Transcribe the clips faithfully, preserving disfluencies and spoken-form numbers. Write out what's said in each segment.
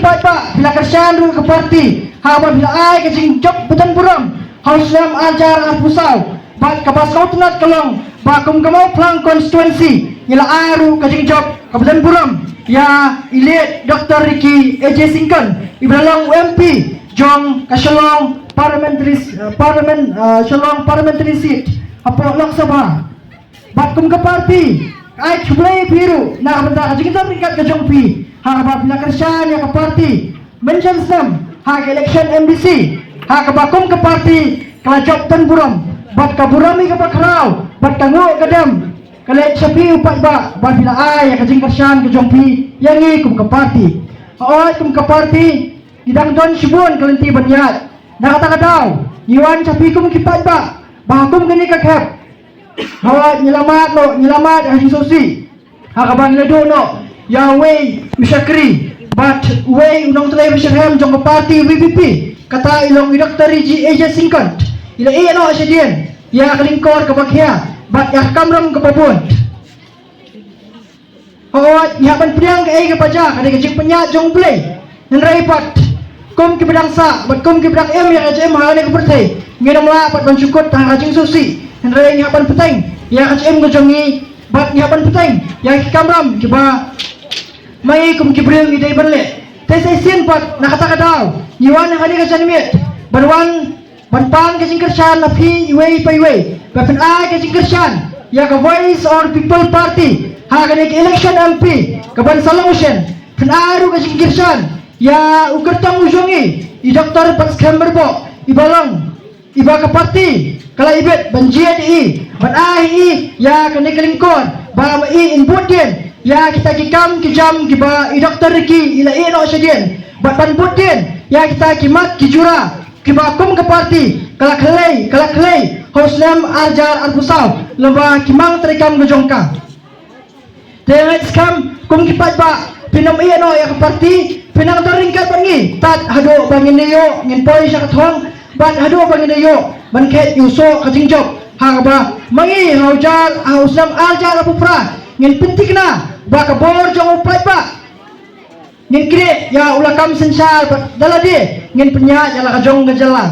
Paidbah, phi la kyrshan ruh ka party ha kaba phi la ai ka jingjop ba don burom ha u snem ar hajar arphew saw. Bad kaba sngewtynnat ka long ba kum ka Mawphlang constituency ngi la ai ruh ka jingjop kaba don burom ïa i late Doctor Ricky A J Syngkon, iba la long u M P jong ka Shillong Parliamentary, eh, Parliament, eh, Shillong Parliamentary Seat hapoh Lok Sabha. Bad kum ka party, ka ai khublei ïa phi ruh na ka bynta ka jingdon ryngkat ka jong phi ha kaba phi la kyrshan ïa ka party mynshem snem ha ka election M D C, ha kaba kum ka party ka la jop don burom. Bad ka burom hi kaba khraw bad ka nguh ka dem ka leit sha phi u paidbah ba phi la ai ïa ka jingkyrshan ka jong phi ïa ngi kum ka party. Hooid, kum ka party ngi dang don shibun ka lynti ban ïaid. Na kata ka daw ngi wan sha phi kum ki paidbah ba ha kum kane ka khep, hooid, ngi la mad noh, ngi la mad ha jingsngewsih ha kaba ngi la duh noh ïa uwei u shakri bad uwei u nongtrei ba shitrhem jong ka party V P P. Kata i long i Doctor Ricky A J Syngkon. I la ïeh noh shadien ïa ka lyngkor kaba khia bad ïa ka kamram kaba bun. Hooid, ngi hap ban pdiang kaei kaba jia, ka dei ka jingpynïaid jong U Blei. Hynrei pat kum kiba dang sah bad kum kiba dang im ïa ka jingim ha kane ka pyrthei, ngin ym lah pat ban shu kut ha ka jingsngewsih. Hynrei ngi hap ban bteng ïa ka jingim ka jong ngi bad ngi hap ban bteng ïa ki kamram kiba ma ngi kum ki briew ngi dei ban leh. Te sa shisien pat na kata ka daw ngi wan ha kane ka janmiet ban wan ban pan ka jingkyrshan na phi iwei pa iwei, ba phin ai ka jingkyrshan ïa ka Voice of the People Party ha kane ka election M P kaban sa long shen. Phin ai ruh ka jingkyrshan ïa u kyrtong u jong ngi, i Doctor Batskhem Myrboh, iba long, iba ka party ka la ibit ban jied ïa i, ban ai ïa i ïa kane ka lyngkor ba ma i in bud dien ïa kita ki kam ki jam kiba i Doctor Ricky i la ïeh noh shadien, bad ban bud dien ïa kita ki mat ki jura kiba kum ka party ka la khlei, ka la khlei ha u snem ar hajar arphew saw lyngba ki mang treikam ka jong ka. Te ngeit skhem kum ki paidbah phin ym ïeh noh ïa ka party, phin nang don ryngkat bad ngi tad haduh ba ngin ïoh ngin poi sha ka thong, bad haduh ba ngin ïoh ban khet ïa u soh ka jingjop ha kaba ma ngi ha u jar, ha u snem ar hajar arphew phra ngin pynthikna ba ka bor jong u paidbah ngin khreh ïa u la kam synshar bad da lade ngin pynïaid ïa la ka jong ka jylla.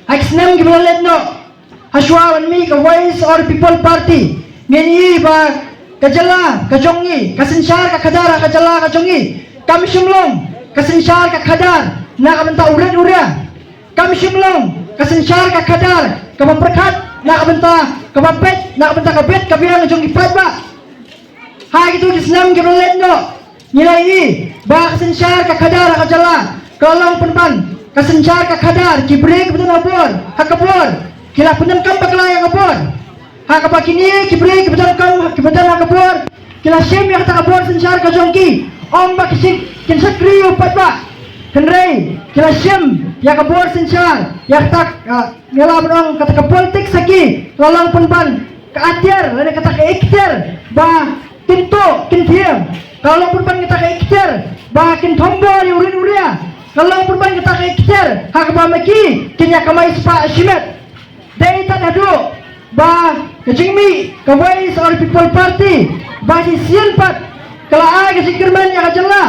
Ha ki snem kiba la leit noh, ha shuwa ban mih ka Voice of the People Party, ngin ïohi ba ka jylla ka jong ngi, ka synshar ka khadar ha ka jylla ka jong ngi kam shym long ka synshar ka khadar na ka bynta u rit u ria. Kam shym long ka synshar ka khadar kaba pyrkhat na ka bynta, kaba peit na ka bynta ka bit ka biang jong ki paidbah. Ha kito ki snem kiba la leit noh, ngi la ïohi ba ka synshar ka khadar ha ka jylla ka la long pynban ka synshar ka khadar. Ki briew kiba don ha bor, ha ka bor, ki la pyndonkam bakla ïa ka bor, ha kaba kine ki briew kiba donkam, kiba don ha ka bor, ki la shim ïa kata ka bor synshar ka jong ki, ym ba ki shim, kin shakri ïa u paidbah, hynrei ki la shim ïa ka bor synshar, ïa kata, ah, ngi lah ban ong kata ka politics ha ki ka la long pynban ka atiar lane kata ka ikhtiar ba kin tuh kin thiam. Ka la long pynban kata ka ikhtiar ba kin thombor ïa u rit u ria. Ka la long pynban kata ka ikhtiar ha kaba ma ki kin ïa kamai spah shimet. Dei tad haduh ba ka jingmih ka Voice of the People Party ba shisien pat ka la ai ka jingkyrmen ïa ka jylla.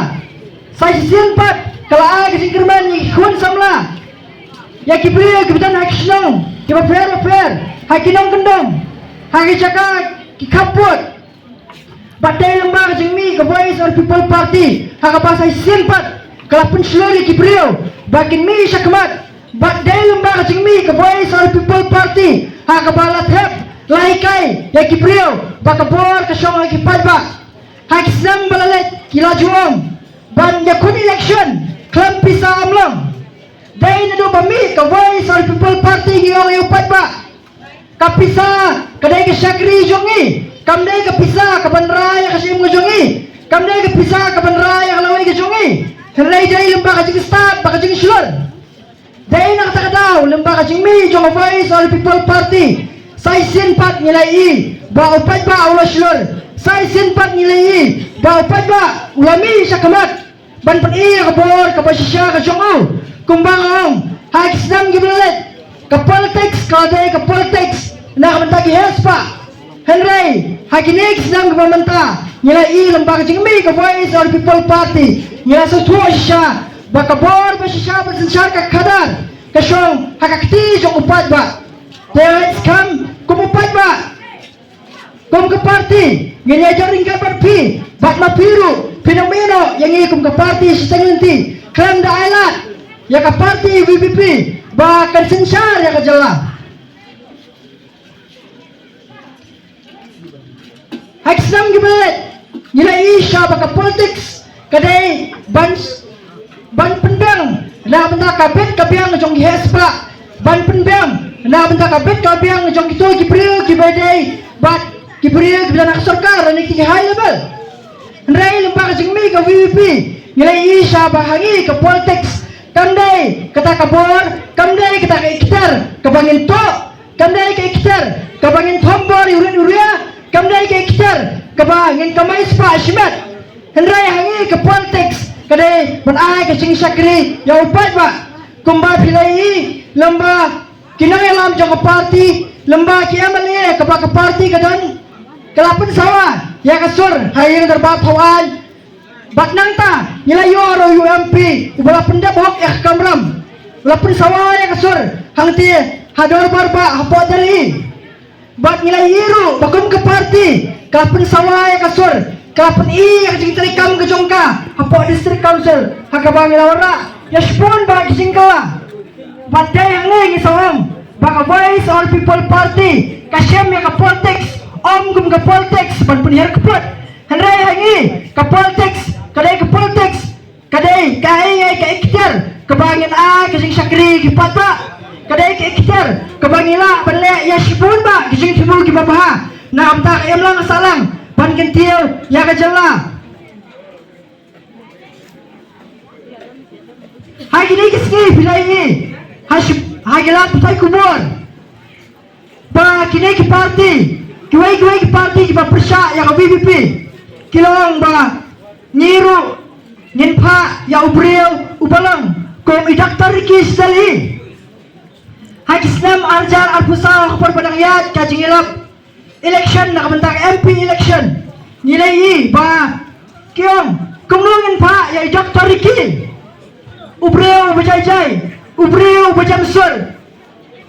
Sa shisien pat ka la ai ka jingkyrmen ïa ki khun samla, ïa ki briew kiba don ha ki shnong kiba pher bapher, ha ki nongkyndong, ha ki jaka ki khappud. Bad dei lyngba ka jingmih ka Voice of the People Party ha kaba sa shisien pat ka la pynshlur ïa ki briew ba kin mih sha khmat. Bad dei lyngba ka jingmih ka Voice of the People Party ha kaba la thep, la hikai ïa ki briew ba ka bor ka shong ha ki paidbah. Ha ki snem ba la leit ki la ju ong ban ïakhun election khlem pisa ym long. Dei naduh ba mih ka Voice of the People Party ngi ong ïa u paidbah, ka pisa ka dei ka shakri jong ngi, kam dei ka pisa kaban rai ïa ka shim ka jong ngi, kam dei ka pisa kaban rai ïa ka lawei ka jong ngi. Hynrei dei lyngba ka jingstad bad ka jingshlur. Dei na kata ka daw lyngba ka jingmih jong ka Voice of the People Party, sa shisien pat ngi la ïohi ba u paidbah u la shlur. Sa shisien pat ngi la ïohi ba u paidbah u la mih sha khmat ban pyni ïa ka bor kaba shisha ka jong u. Kumba nga ong, ha ki snem kiba la leit, ka politics ka la dei ka politics na ka bynta ki heh spah. Hynrei ha kine ki snem kiba mynta ngi la ïohi lem bad ka jingmih ka Voice of the People Party, ngi la sngewthuh shisha ba ka bor ba shisha ban synshar ka khadar ka shong ha ka kti jong u paidbah. Te leit skhem kum u paidbah, kum ka party ngin ïa jot ryngkat bad phi, bad ma phi ruh phin ym ïehnoh ïa ngi kum ka party shiteng lynti. Khlem da ai lad ïa ka party VPP ba kan synshar ïa ka jylla. Ha ki snem kiba leit ngi la ïohi shisha ba ka politics ka dei ban, ban pynbiang na bynta ka bit ka biang jong ki heh spah, ban pynbiang na bynta ka bit ka biang jong kito ki briew kiba dei bad ki briew kiba na ka sorkar lane ki high level. Hynrei lem bad ka jingmih ka VPP ngi la ïohi shisha ba ha ngi ka politics kam dei kata ka bor, kam dei kata ka ikhtiar kaba ngin tuh, kam dei ka ikhtiar kaba ngin thombor ïa u rit u ria, kam dei ka ikhtiar kaba ngin kamai spah shimet. Hynrei ha ngi ka politics ka dei ban ai ka jingshakri ïa u paidbah. Kumba phi la ïohi lem bad ki nongïalam jong ka party, lem bad ki MLA kaba ka party ka don, ka la pynsawa ïa ka sur ha ïing dorbar thaw aiñ. Bad nangta ngi la ïoh ruh ïa u MP uba la pyndep hok ïa ka kamram, u la pynsawa ïa ka sur hangtei ha dorbar bah hapoh Delhi. Bad ngi la ïohi ruh ba kum ka party ka la pynsawa ïa ka sur, ka la pyni ïa ka jingtrei kam ka jong ka hapoh District Council ha kaba ngi la wanrah ïa shibun bah ki jingkylla. Bad dei hangne ngi sa ong ba ka Voice of People Party ka shem ïa ka politics, ym kum ka politics ban pynhiar kput. Hynrei ha ngi ka politics ka dei ka politics, ka dei ka ai ïa ka ikhtiar kaba ngin ai ka jingshakri ki paidbah. Ka dei ka ikhtiar kaba ngi lah ban leh ïa shibun bah ki jingthmu kiba bha na ka bynta ka imlang sahlang ban kyntiew ïa ka jylla. Ha kine ki sngi phi la ïohi ha shi-, ha ki lad pathai khubor ba kine ki party, kiwei kiwei ki party kiba pyrshah ïa ka VPP ki la ong ba ngi ruh ngin phah ïa u briew uba long kum i Doctor Ricky sha Delhi. Ha ki snem ar hajar arphew saw ha ka por ba dang ïaid ka jingïalap election na ka bynta ka MP election, ngi la ïohi ba ki ong kumno ngin phah ïa i Doctor Ricky, u briew uba jai jai, u briew uba jem sur,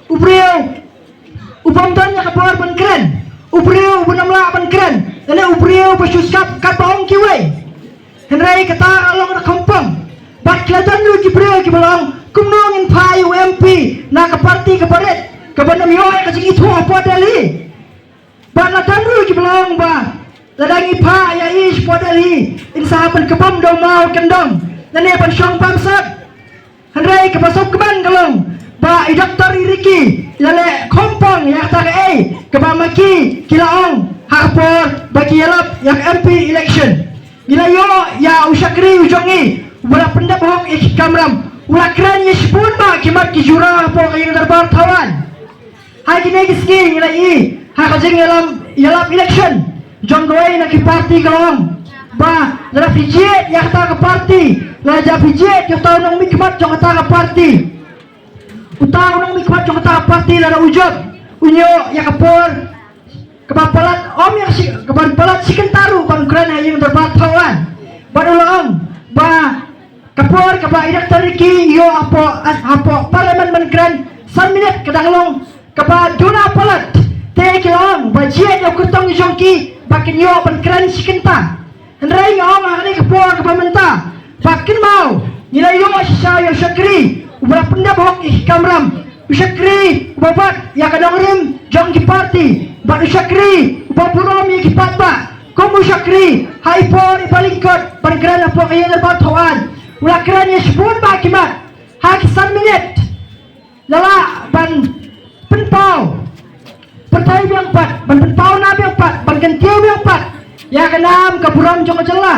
u briew u bym don ïa ka bor ban kren, u briew uba ym lah ban kren, lane u briew uba shu sngap katba ong kiwei. Hynrei kata ka long ka kongpong. Bad ki la don ruh ki briew kiba la ong kumno ngin phah ïa u MP na ka party kaba rit, kaba ym ïoh ïa ka jingithuh hapoh Delhi. Bad la don ruh kiba la ong ba lada ngi phah ïa i shapoh Delhi, in sa hap ban kbum da u maw kyndong lane ban shong bamsap. Hynrei kaba sngewkmen ka long ba i Doctor Ricky i la leh kongpong ïa kata kaei kaba ma ki ki la ong ha ka por ba ki ïalap ïa ka MP election. Ngi la ïoh ïa u shakri u jong ngi uba la pyndep hok ïa ki kamram, u la kren ïa shibun bah ki mat ki jura hapoh ka ïing dorbar thaw aiñ. Ha kine ki sngi ngi la ïohi ha ka jingïalam, ïalap election jong kawei na ki party ka long ba lada phi jied ïa kata ka party, lada phi jied ïa uta u nongmihkhmat jong kata ka party, uta u nongmihkhmat jong kata ka party lada u jop, un ïoh ïa ka por kaba palat, ym ïa shi, kaba palat shi kynta ruh ban kren ha ïing dorbar thaw aiñ. Bad u la ong ba ka por kaba i Doctor Ricky ïoh hapoh, hapoh Parliament ban kren san minit ka dang long kaba duna palat. Te ki la ong ba jied ïa u kyrtong jong ki ba kin ïoh ban kren shi kynta. Hynrei nga ong ha kane ka por kaba mynta ba kynmaw ngi la ïoh shisha ïa u shakri uba la pyndep hok ïa ki kamram, u shakri uba bat ïa ka nongrim jong ki party, bad u shakri uba burom ïa ki paidbah, kum u shakri ha i por iba lyngkot ban kren hapoh ka ïing dorbar thaw aiñ. U la kren ïa shibun bah ki mat ha ki san minit. La lah ban pynpaw pyrthei biang pat, ban pynpaw na biang pat, ban kyntiew biang pat ïa ka nam ka burom jong ka jylla.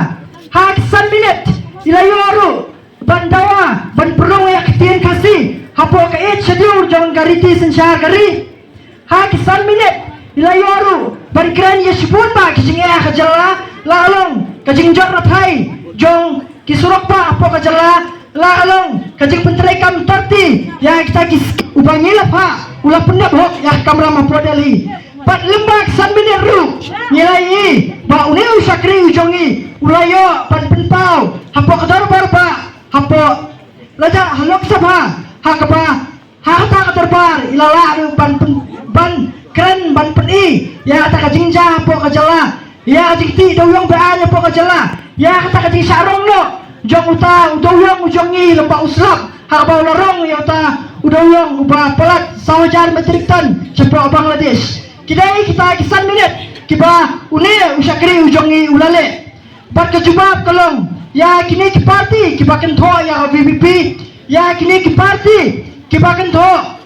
Ha ki san minit i la ïoh ruh ban dawa ban pynrung ïa ka ktien Khasi hapoh ka Eighth Schedule jong ka riti synshar ka ri. Ha ki san minit i la ïoh ruh ban kren ïa shibun bah ki jingeh ha ka jylla, la ka long ka jingjot rathai jong ki surok bah hapoh ka jylla, la ka long ka jingpyntreikam thirty ïa kita ki sch-, uba ngi la phah u la pyndep hok ïa ka kamram hapoh Delhi. Bad lyngba ki san minit ruh ngi la ïohi ba une u shakri u jong ngi u la ïoh ban pynpaw hapoh ka dorbar ba hapoh la jah ha Lok Sabha ha kaba ha kata ka dorbar i la lah ruh ban pyn, ban kren ban pyni ïa kata ka jingjia hapoh ka jylla, ïa ka jingtih dewïong beaiñ hapoh ka jylla, ïa kata ka jingshah rong noh jong uta u dewïong u jong ngi lyngba u slap ha kaba u la rong ïa uta u dewïong uba palat saw hajar metric ton shapoh Bangladesh. Ki dei kita ki san minit kiba une u shakri u jong ngi u la leh. Bad ka jubab ka long ïa kine ki parti kiba kynthoh ïa ka V P P, ïa kine ki parti kiba kynthoh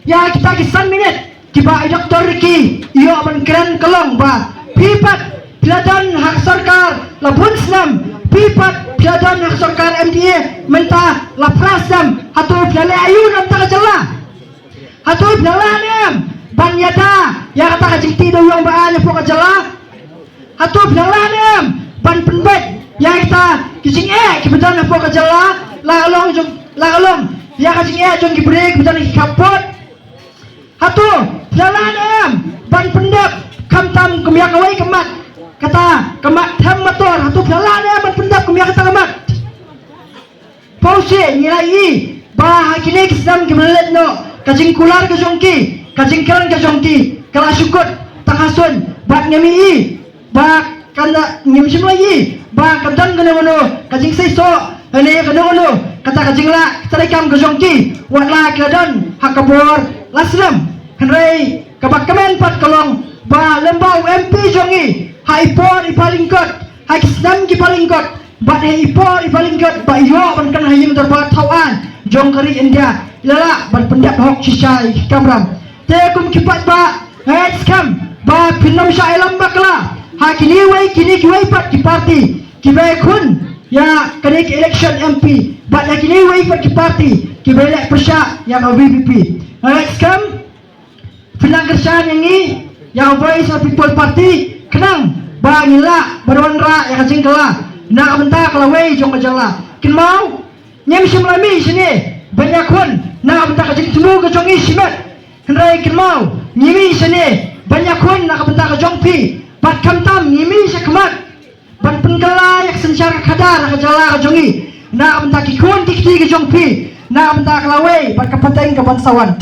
ïa kita ki san minit kiba i Doktor Ricky i ïoh ban kren ka long ba phi pat phi la don ha ka sorkar la bun snem, phi pat phi la don ha ka sorkar M D A mynta la phra snem, hato phi la leh aïu na ka bynta ka jylla? Hato phi la lah ne em ban ïada ïa kata ka jingtih dewïong beaiñ hapoh ka jylla? Hato phi la lah ne em ban pynbeit ïa kita ki jingeh kiba don hapoh ka jylla, la ka long jong, la ka long ïa ka jingeh jong ki briew kiba don ha ki khappud? Hato phi la lah ne em ban pyndep khamtam kum ïa kawei ka mat, kata ka mat them mator, hato phi la lah ne em ban pyndep kum ïa kata ka mat? Pawshe ngi la ïohi ba ha kine ki snem kiba la leit noh ka jingkular ka jong ki, ka jingkren ka jong ki ka la shu kut tang ha suiñ bad ngim ïohi ba kan da, ngim shym la ïohi ba ka don kano kano ka jingseisoh lane kano kano kata ka jinglah ka treikam ka jong ki, wat la ki la don ha ka bor la snem. Hynrei kaba kmen pat ka long ba lyngba u M P jong ngi ha i por iba lyngkot, ha ki snem kiba lyngkot, bad ha i por iba lyngkot ba i ïoh ban kren ha ïing dorbar thaw aiñ jong ka ri India, i la lah ban pyndep hok shisha ïa ki kamram. Te kum ki paidbah, nga ngeit skhem ba phin ym shah ïalam bakla ha kine wei kine kiwei pat ki parti kiba ïakhun ïa kane ka election M P bad ïa kine wei pat ki parti kiba ïaleh pyrshah ïa ka V P P. Nga ngeit skhem phin nang kyrshan ïa ngi, ïa ka Voice of People Party, khnang ba ngin lah ban wanrah ïa ka jingkylla na ka bynta ka lawei jong ka jylla. Kynmaw, ngim shym la mih shane ban ïakhun na ka bynta ka jingthmu ka jong ngi shimet. Hynrei kynmaw, ngi mih shane ban ïakhun na ka bynta ka jong phi, bad khamtam ngi mih sha khmat ban pynkylla ïa ka synshar ka khadar ka jylla ka jong ngi na ka bynta ki khun ki kti ka jong phi, na ka bynta ka lawei bad ka pateng ka ban sa wan.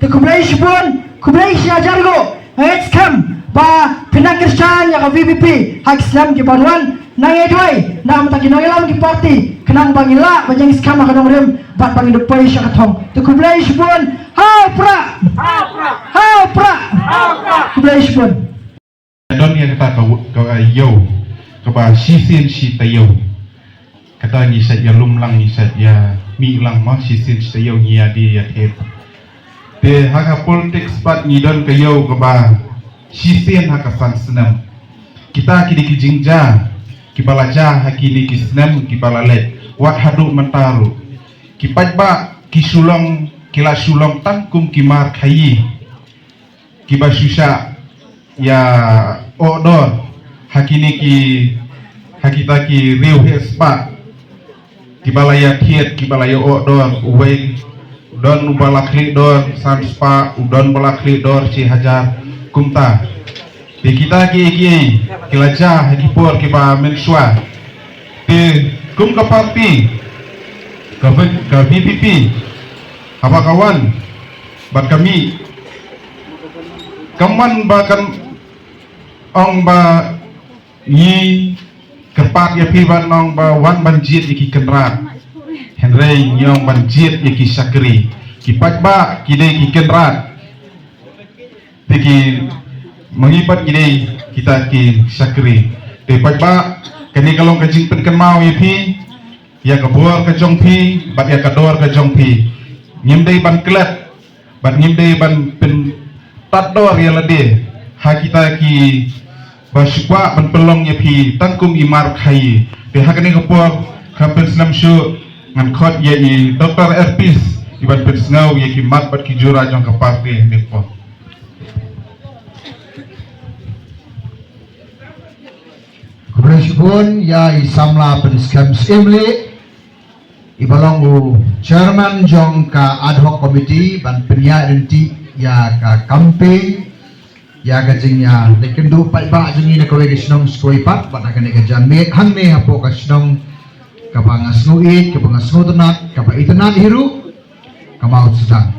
Te khublei shibun, khublei shi hajar nguh. Nga ngeit skhem ba phin nang kyrshan ïa ka V P P ha ki snem ki ban wan. Nang ïa duwai na ka bynta ki nongïalam ki parti, khnang ba ngin lah ban ïeng skhem ha ka nongrim bad ba ngin da poi sha ka thong. Te khublei shibun. Ha u Prah! Ha u Prah! Khublei shibun. Don ïa kata ka, ka ïew kaba shisien shi taïew. Kata ngi shait ïalum lang, ngi shait ïamih lang, ma shisien shi taïew ngi ïadie ïathied. Te ha ka politics pat ngi don ka ïew kaba shisien ha ka san snem. Kita ki dei ki jingjia kiba la jia ha kine ki snem kiba la leit, wat haduh mynta ruh. Ki paidbah ki shu long, ki la shu long tang kum ki mar khaïi kiba shu shah ïa-oh dor ha kine ki, ha kita ki riew heh spah kiba la ïathied, kiba la ïa-oh dor. Uwei u don uba la khlieh dor san spah, u don uba la khlieh dor shi hajar, kumta. Te kita kiei kiei ki la jia ha ki por kiba mynshuwa. Te kum ka parti ka V-, ka V P P, haba ka wan bad ka mih, kam wan ba kan ong ba ngi kyrpad ïa phi ban ong ba wan ban jied ïa ki kynrad. Hynrei ngi ong ban jied ïa ki shakri. Ki paidbah ki dei ki kynrad. Te ki, ma ngi pat ngi dei kita ki shakri. Te paidbah, kane ka long ka jingpynkynmaw ïa phi, ïa ka bor ka jong phi bad ïa ka dor ka jong phi. Ngim dei ban klet bad ngim dei ban pyntad dor ïa lade ha kita kiba shu kwah ban pynlong ïa phi tang kum i mar khaïi. Te ha kane ka por, khlem pynslem shuh, ngan khot ïa i Doktor Erpis i ban pynsngew ïa ki mat bad ki jura jong ka parti ha kane ka por. Khublei shibun ïa i samla pynskhem syiemlieh, iba long u chairman jong ka ad hoc committee ban pynïaid ryntih ïa ka campaign, Ïa ka jingïaleit kynduh paidbah jong ngi na kawei ka shnong sha kawei pat, bad ha kane ka janmiet hangne hapoh ka shnong kaba nga sngew ïeit, kaba nga sngew tynnat, kaba itynnat hi ruh, ka Mawsdang.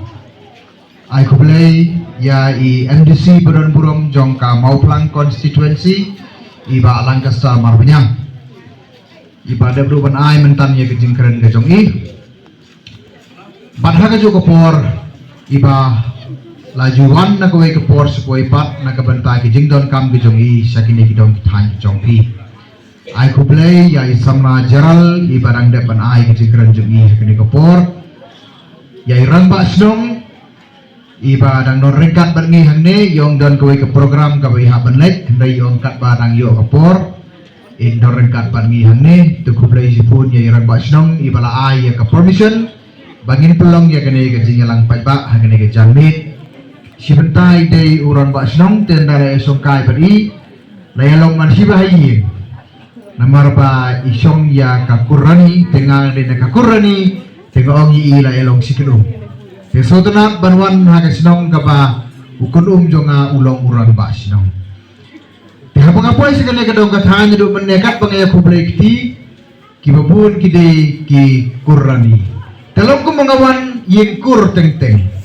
Ai khublei ïa i M D C ba don burom jong ka Mawphlang constituency, i Bah Lancaster Marbaniang, i ba dep ruh ban ai mynta ïa ka jingkren ka jong i. Bad ha kajuh ka por, i ba la ju wan na kawei ka por sha kawei pat na ka bynta ki jingdonkam ki jong i sha kine ki dong ki thaiñ jong phi. Ai khublei ïa i samla Gerald, i ba dang dep ban ai ka jingkren jong i ha kane ka por. Ïa i rangbah shnong, i ba dang don ryngkat bad ngi hangne, i ong don kawei ka program kaba i hap ban leit, hynrei i ong katba dang ïoh ka por, i don ryngkat bad ngi hangne. To khublei shibun ïa i rangbah shnong, i ba la ai ïa ka permission ba ngin pynlong ïa kane ka jingïalang paidbah ha kane ka janmiet. Shi bynta i dei u rangbah shnong, te ynda la ïashongkai bad i, la ïalong man shi ba ha ïing. Namar ba i shong ïa ka Kur Rani, te nga dei na ka Kur Rani, te nga ong ïa i la ïalong shi kynum. Te sngewtynnat ban wan ha ka shnong kaba u kynum jong nga u long u rangbah shnong. Te haba nga poi sha kane ka dong ka thaiñ, naduh mynne katba nga ïa khublei kti, kiba bun ki dei ki Kur Rani. Te long kumba nga wan ïing Kur teng teng.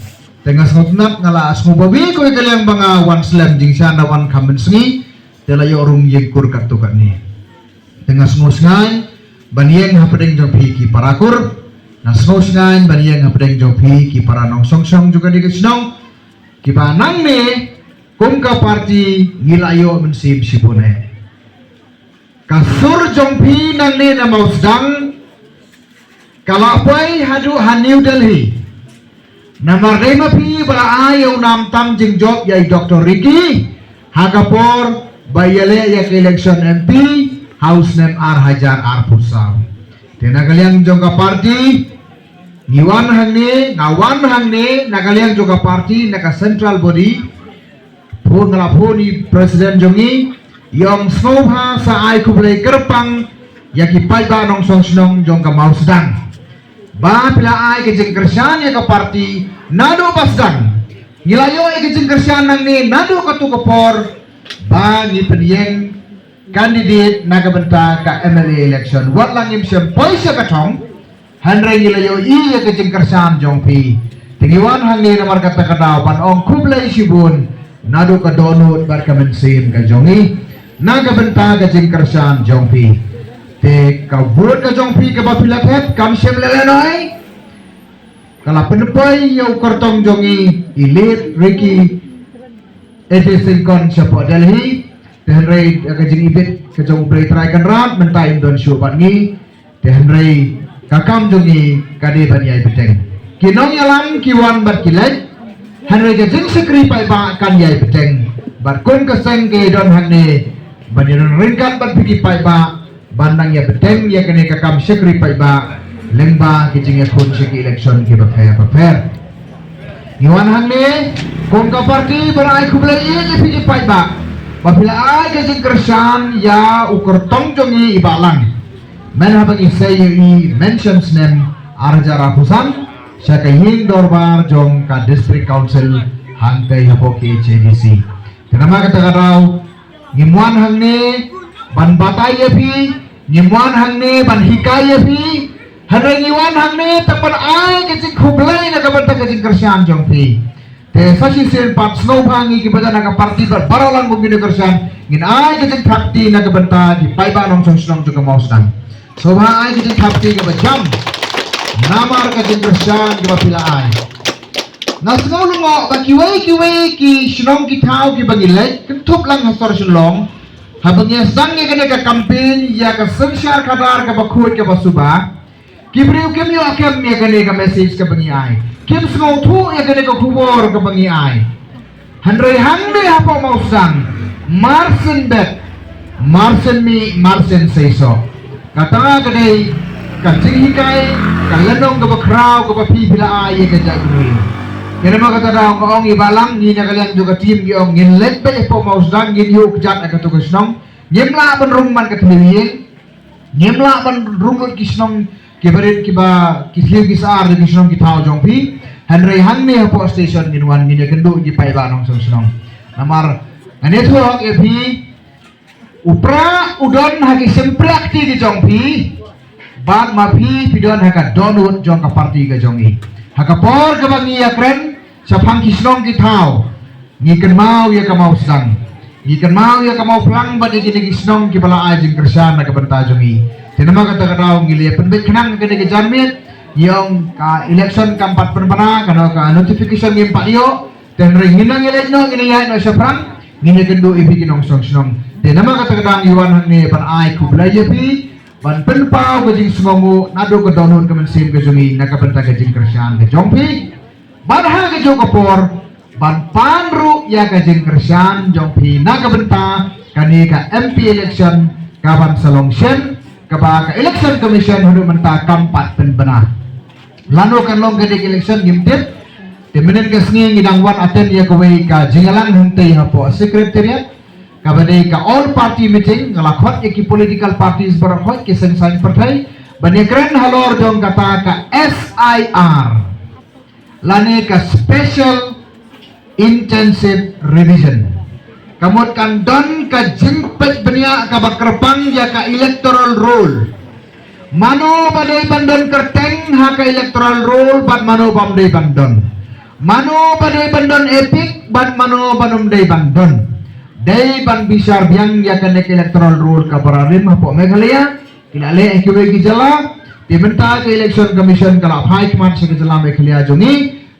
Te nga sngewtynnat, nga la sngewbha bha kawei ka liang ba nga wan slem, jingshisha nga wan kham mynsngi, te la ïoh rung ïing Kur katto katne. Te nga sngewsngaiñ ban ïeng hapdeng jong phi ki para Kur, nga sngewsngaiñ ban ïeng hapdeng jong phi ki para nongshong shnong jong kane ka shnong, kiba nangne kum ka party ngi la ïoh mynsiem shibun eh. Ka sur jong phi nangne na Mawsdang ka la poi haduh ha New Delhi. Namar dei ma phi ba la ai ïa u nam tam jingjop ïa i Doctor Ricky ha ka por ba ïaleh ïa ka election M P ha u snem ar hajar arphew saw. Te na ka liang jong ka party ngi wan hangne, nga wan hangne na ka liang jong ka party, na ka central body, phone, nga la phone ïa i president jong ngi, i ong sngewbha sa ai khublei kyrpang ïa ki paidbah nongshong shnong jong ka Mawsdang ba phi la ai ka jingkyrshan ïa ka party naduh ba sdang. Ngi la ïoh ïa ka jingkyrshan nangne naduh kato ka por ba ngi pynïeng candidate na ka bynta ka M L A election. Wat la ngim shym poi sha ka thong, hynrei ngi la ïohi ïa ka jingkyrshan jong phi. Te ngi wan hangne namar kata ka daw ban ong khublei shibun naduh ka dohnud bad ka mynsiem ka jong ngi na ka bynta ka jingkyrshan jong phi. Te ka vote ka jong phi kaba phi la thep kam shym lehnoh, ka la pynpoi ïa u kyrtong jong ngi, i late Ricky A J Syngkon shapoh Delhi. Te hynrei ka jingibit ka jong U Blei Trai Kynrad, mynta im don shuh bad ngi. Te hynrei ka kam jong ngi ka dei ban ïai bteng. Ki nongïalam ki wan bad ki leit, hynrei ka jingshakri paidbah kan ïai bteng. Bad kum ka seng ka don hangne ban ïadon ryngkat bad phi ki paidbah ban nang ïa bteng ïa kane ka kam shakri paidbah lyngba ki jingïakhun sha ki election kiba pher bapher. Ngi wan hangne kum ka party ban ai khublei ïa phi ki paidbah ba phi la ai ka jingkyrshan ïa u kyrtong jong ngi i Bah Lang. Mynhaba ngi sei ïa i mention snem ar hajar arphew san sha ka ïing dorbar jong ka District Council hangtei hapoh K H A D C. Te namar kata ka daw ngim wan hangne ban batai ïa phi, ngim wan hangne ban hikai ïa phi, hynrei ngi wan hangne tang ban ai ka jingkhublei na ka bynta ka jingkyrshan jong phi. Te sa shisien pat sngewbha ngi kiba don ha ka party bad baroh lang ba ngin ïa kyrshan, ngin ai ka jingthap kti na ka bynta ki paidbah nongshong shnong jong ka Mawsdang. Sngewbha ai ka jingthap kti kaba jam namar ka jingkyrshan kaba phi la ai. Nga sngew lyngngoh ba kiwei kiwei ki shnong ki thaw kiba ngi leit kynthup lang ha sor Shillong, haba ngi sdang ïa kane ka campaign ïa ka synshar khadar kaba khuid kaba suba, ki briew kim ïoh kem ïa kane ka message kaba ngi ai, kim sngewthuh ïa kane ka khubor kaba ngi ai. Hynrei hangne hapoh Mawsdang, mar shen bet, mar shen mih, mar shen seisoh. Kata ka dei ka jinghikai, ka lynnong kaba khraw kaba phi phi la ai ïa ka jaitbynriew. Ïa namar kata daw nga ong i Bah Lang, ngi na ka liang jong ka team ngi ong ngin leit beit hapoh Mawsdang, ngin ïuh kjat ha kato ka shnong. Ngim lah ban rung man ka thliew ïing, ngim lah ban rung lut ki shnong kiba rit kiba ki thliew ki sar da ki shnong ki thaw jong phi. Hynrei hangne hapoh station ngin wan ngin ïakynduh ki paidbah nongshong shnong. Namar Ngan ïathuh ïa phi, u prah u don ha ki shympriahkti ki jong phi, bad ma phi phi don ha ka dohnud jong ka parti ka jong i. Ha ka por kaba ngi ïakren shaphang ki shnong ki thaw, ngi kynmaw ïa ka Mawsynram, ngi kynmaw ïa ka Mawphlang bad ïa kine ki shnong kiba la ai jingkyrshan na ka bynta jong i. Te namar kata ka daw ngi la pynbeit khnang kane ka janmiet, ngi ong ka election kam pat pynbna, kano ka notification ngim pat ïoh. Te hynrei ngin nang ïaleit noh, ngin ïaid noh shaphrang, ngin ïakynduh ïa phi ki nongshong shnong. Te namar kata ka daw ngi wan hangne ban ai khublei ïa phi, ban pynpaw ka jingsngewnguh naduh ka dohnud ka mynsiem ka jong i na ka bynta ka jingkyrshan ka jong phi. Bad ha kajuh ka por ban pan ruh ïa ka jingkyrshan jong phi na ka bynta kane ka M P election kaban sa long shen, kaba ka Election Commission haduh mynta kam pat pynbna. Lano kan long kane ka election ngim tip. Te mynhynnin ka sngi ngi dang wan attend ïa kawei ka jingïalang hangtei hapoh Secretariat, kaba dei ka all party meeting, nga la khot ïa ki political parties baroh, khot ki seng saiñ pyrthei ban ïakren halor jong kata ka S I R, lane ka Special Intensive Revision. Ka mut kan don ka jingpeit bniah kaba kyrpang ïa ka electoral roll. Mano ba dei ban don kyrteng ha ka electoral roll bad mano bym dei ban don. Mano ba dei ban don EPIC bad mano bym dei ban don. Dei ban bishar biang ïa kane ka electoral roll kaba rim hapoh Meghalaya. Ki la leh ha kiwei ki jylla. Te mynta ka Election Commission ka la phai khmat sha ka jylla Meghalaya jong ngi,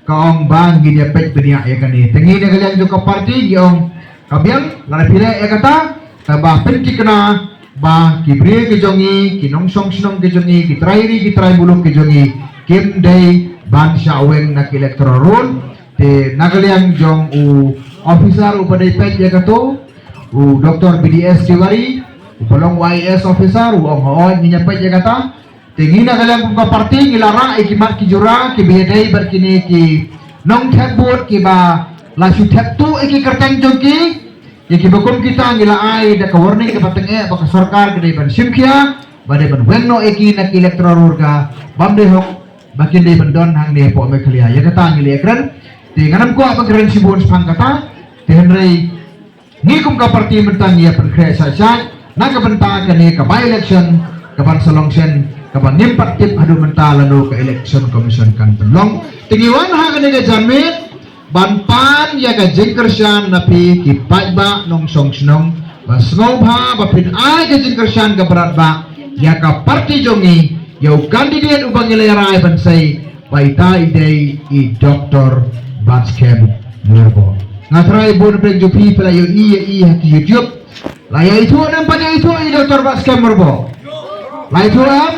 ka ong ba ngin ïa peit bniah ïa kane. Te ngi na ka liang jong ka party ngi ong ka biang, lada phi leh ïa kata, tangba pynthikna ba ki briew ki jong ngi, ki nongshong shnong ki jong ngi, ki trai ri ki trai muluk ki jong ngi, kim dei ban shah weng na ka electoral roll. Te na ka liang jong u officer uba dei peit ïa kato, u Doctor B D S Tiwari, uba long I A S officer, u ong hooid ngin ïa peit ïa kata. Te ngi na ka liang kum ka party ngi la rah ïa ki mat ki jura kiba ïadei bad kine ki nongthep vote kiba la shu thep tuh ïa ki kyrteng jong ki. Ïa kiba kum kita ngi la ai da ka warning kaba tyngeh ba ka sorkar ka dei ban shim khia, ba dei ban weng noh ïa ki na ki electoral roll ka bym dei hok, ba kin dei ban don hangne hapoh Meghalaya. Ïa kata ngi la ïakren. Te ngan ym kwah ban kren shibun shaphang kata. Te hynrei ngi kum ka party mynta ngi ïa pynkhreh shai shai na ka bynta kane ka by election kaban sa long shen, kaba ngim pat tip haduh mynta lano ka Election Commission kan pynlong. Te ngi wan ha kane ka janmiet ban pan ïa ka jingkyrshan na phi ki paidbah nongshong shnong, ba sngewbha ba phin ai ka jingkyrshan kaba radbah ïa ka party jong ngi, ïa u candidate uba ngi la rai ban sei, ba ita i dei i Doctor Batskhem Myrboh. Nga tharai bun pyrshah jong phi phi la ïohi ïa i ha ki YouTube. La ïa ithuh ne ym pat ïa ithuh i Doctor Batskhem Myrboh? La ithuh em?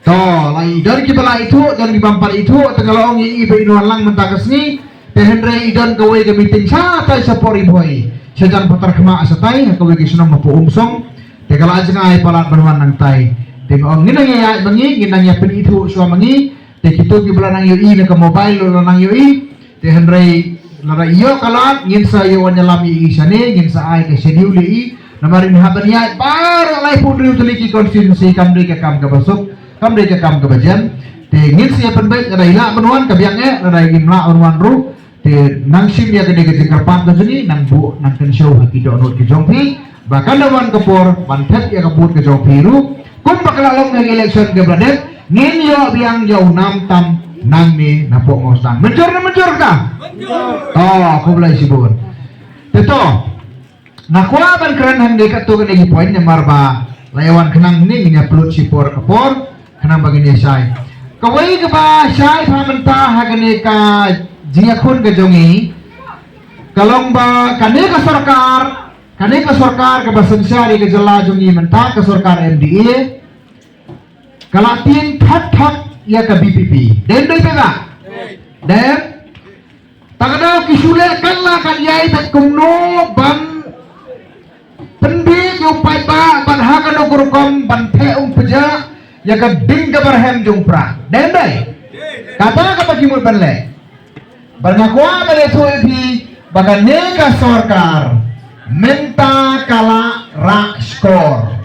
To, la i don kiba la ithuh, don kiba ym pat ithuh, te nga la ong ïa i ba in wan lang mynta ka sngi. Te hynrei i don kawei ka meeting shatai shapoh Ri Bhoi, shajan Patarkhmah shatai, ha kawei ka shnong hapoh Umsong. Te ka la jngai palat ban wan nangtai. Te nga ong ngin nang ïa ïaid ma ngi, ngin nang ïa pynithuh shuwa ma ngi. Te kito kiba la nang ïohi na ka mobile ruh la nang ïohi. Te hynrei lada ïoh ka lad ngin sa ïa wan ïalam ïa i shane, ngin sa ai ka schedule ïa i. Namar in hap ban ïaid baroh laiphew hynriew tylli ki constituency kam dei ka kam kaba suk, kam dei ka kam kaba jem. Te ngin sa ïa pynbeit, lada i lah ban wan ka biang eh, lada im lah ban wan ruh. Te nang shim ïa kane ka jingkyrpad ka jong ngi, nang buh nang kynshew ha ki dohnud ki jong phi, ba kan da wan ka por ban thep ïa ka vote ka jong phi ruh, kumba ka la long ha ka election kaba la dep, ngin ïoh biang ïa u nam tam nangne napoh Mawsynram. Mynjur ne ym mynjur kata? To, khublei shibun. Te to, nga kwah ban kren hangne katto katne ki point namar ba la ïa wan khnang hangne, ngin ïa pynlut shipor ka por khnang ba ngin ïa shai. Kawei kaba shai bha mynta ha kane ka jingïakhun ka jong ngi ka long ba kane ka sorkar, kane ka sorkar kaba synshar ïa ka jylla jong ngi mynta, ka sorkar M D A, ka la tieng thak thak ïa ka V P P. Dei ym dei te ba? Dei. Ta ka daw ki shu leh kan la kan ïai bad kumno ban pynbiej ïa u paidbah bad ha kano ka rukom ban theh um pynjah ïa ka ding kaba rhem jong u prah. Dei ym dei? Kata kaba ki mut ban leh. Bad nga kwah ban ïathuh ïa phi ba kane ka sorkar mynta ka la rah skor.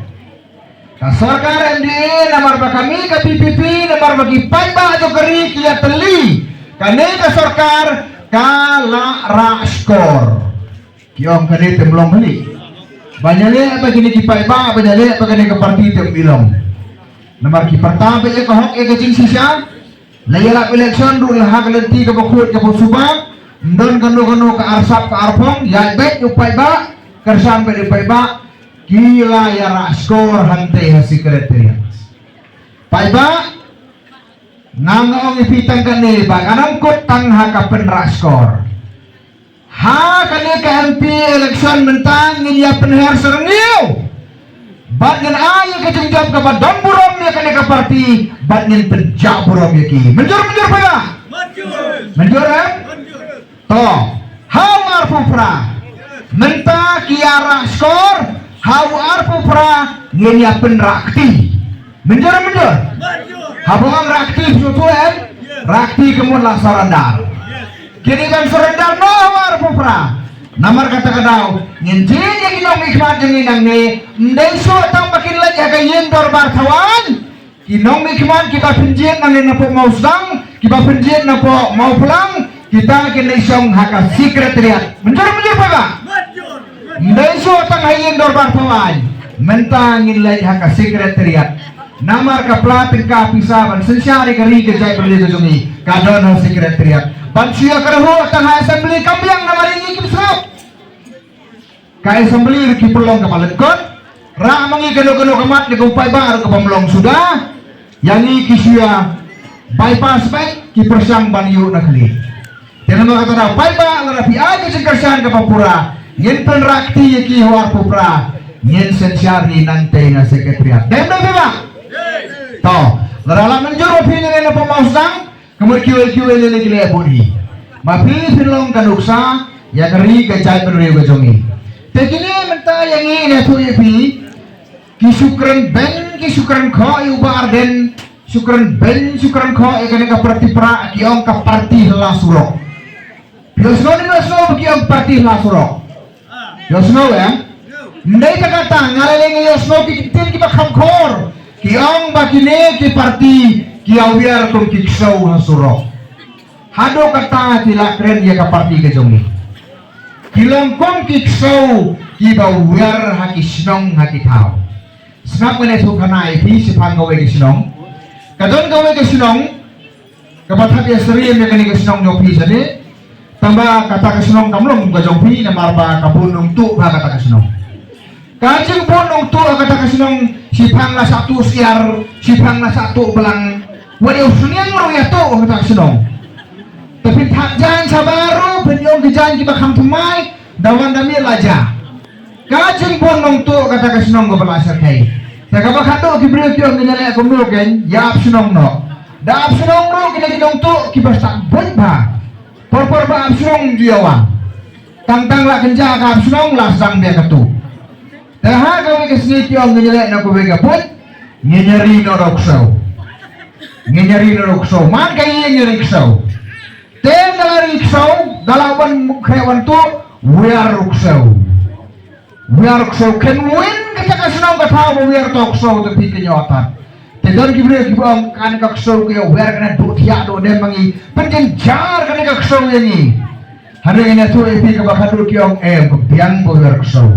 Ka sorkar M D A namar ba ka mih ka V P P, namar ba ki paidbah jong ka ri ki ïatylli, kane ka sorkar ka la rah skor. Ki ong kane te ym long kane. Ba ïaleh ba kine ki paidbah, ba ïaleh ba kane ka party te ym long. Namar ki pyrta ba ïa ka hok ïa ka jingshisha. La ïalap election ruh la ha ka lynti kaba khuid kaba suba. Ym don kano kano ka arsap ka arphong, ïaid beit u paidbah, kyrshan beit u paidbah. Ki la ïarah skor hangtei ha secretariat. Paidbah, nga nga ong ïa phi tang kane ba kan ym kut tang ha ka pynrah skor. Ha kane ka M P election mynta ngin ïa pynher syrngiew. Bad ngin ai ïa ka jingjop kaba don burom ïa kane ka party bad ngin pynjah burom ïa ki. Mynjur mynjur paidbah? Mynjur em? To, ha u arphew phra. Mynta ki ïarah skor, ha u arphew phra ngin ïa pynrah kti. Mynjur mynjur. Haba ong rah kti shuh shuh em? Rah kti ka mut la surrender. Ki dei ban surrender noh ha u arphew phra. Namar kata ka daw ngin jied ïa ki nongmihkhmat jong ngi nangne. Ym dei shuh tang ba kin leit ha ka ïing dorbar thaw aiñ. Ki nongmihkhmat kiba pynjied nangne napoh Mawsdang, kiba pynjied napoh Mawphlang, kita kin leit shong ha ka secretariat. Mynjur mynjur paidbah? Ym dei shuh tang ha ïing dorbar thaw aiñ. Mynta ngin leit ha ka secretariat. Namar ka pla tyngka pisa ban synshar ïa ka ri ka jaitbynriew ka jong ngi ka don ha secretariat. Ban shu ïakynduh tang ha assembly kam biang namar ïa ngi kim sngap. Ka assembly ruh ki pynlong kaba lyngkot. Rah ma ngi kano kano ka mat ne ka u paidbah ruh kaba ym long suda. Ïa ngi ki shu ïa bypass beit, ki pyrshang ban ïuh na khlieh. Te namar kata da paidbah lada phi ai ka jingkyrshan kaba pura, ngin pynrah kti ïa ki ha u arphew phra, ngin synshar ïa nangtei na secretariat. Dei ym dei paidbah? To, lada la mynjur ba phi ne na pynmawsang, ka mut kiwei kiwei lei lei ki leh bun hi. Ma phi phin long ka nuksa ïa ka ri ka jaitbynriew ka jong ngi. Te kine mynta ïa ngi ne thuh ïa phi, ki shu kren beiñ, ki shu kren khoh ïa u Bah Ardent, shu kren beiñ, shu kren khoh ïa kane ka party pra, ki ong ka party hla surok. Phi ïohsngew ne ym ïohsngew ba ki ong party hla surok? Ïohsngew em? Ym dei tang kata, nga la leh nga ïohsngew ki ktien kiba kham khor. Ki ong ba kine ki party ki ïawiar kum ki ksew ha surok. Haduh katta ki la kren ïa ka party ka jong ngi. Ki long kum ki ksew kiba wiar ha ki shnong ha ki thaw. Sngap ngan ïathuh khana ïa phi shaphang kawei ka shnong. Ka don kawei ka shnong kaba thap ïasyriem ïa kane ka shnong jong phi shane. Tangba kata ka shnong kam long ka jong phi namar ba ka bun nongtuh bha kata ka shnong. Ka jingbun nongtuh ha kata ka shnong, shiphang la sah tuh syiar, shiphang la sah tuh blang. Wat ïa u sniang ruh ïa tuh ha kata ka shnong. Te phin thap jaiñ shabar ruh, phin ïoh ki jaiñ kiba kham thymmai, da wan da miet la jia. Ka jingbun nongtuh kata ka shnong kaba la shyrkhei. Te kaba khadduh ki briew ki ong ngin ïaleh kumno kein, ïa ap shnong noh. Da ap shnong ruh kine ki nongtuh kiba stad buit bha. Por por ba ap shnong ju ïa wan. Tang tang la kynja ka ap shnong la sdang beit ka tuh. Te ha kawei ka sngi ki ong ngin ïaleh na kawei ka buit, ngin ïa ri noh da u ksew. Ngin ïa ri noh da u ksew. Man ka ïing ïa ri ksew. Te da la ri ksew, da la wan khreh wan tuh, wiar u ksew. Wiar u ksew, kynwin kata ka shnong ka thaw ba wiar uta u ksew, te phi kynnoh tad. Te don ki briew kiba ong kane ka ksew ka ïa wiar kane duh thiah duh dem ma ngi. Pynjynjar kane ka ksew ïa ngi. Hynrei ngi ïathuh ïa phi kaba khadduh ki ong em, ka biang ba wiar u ksew.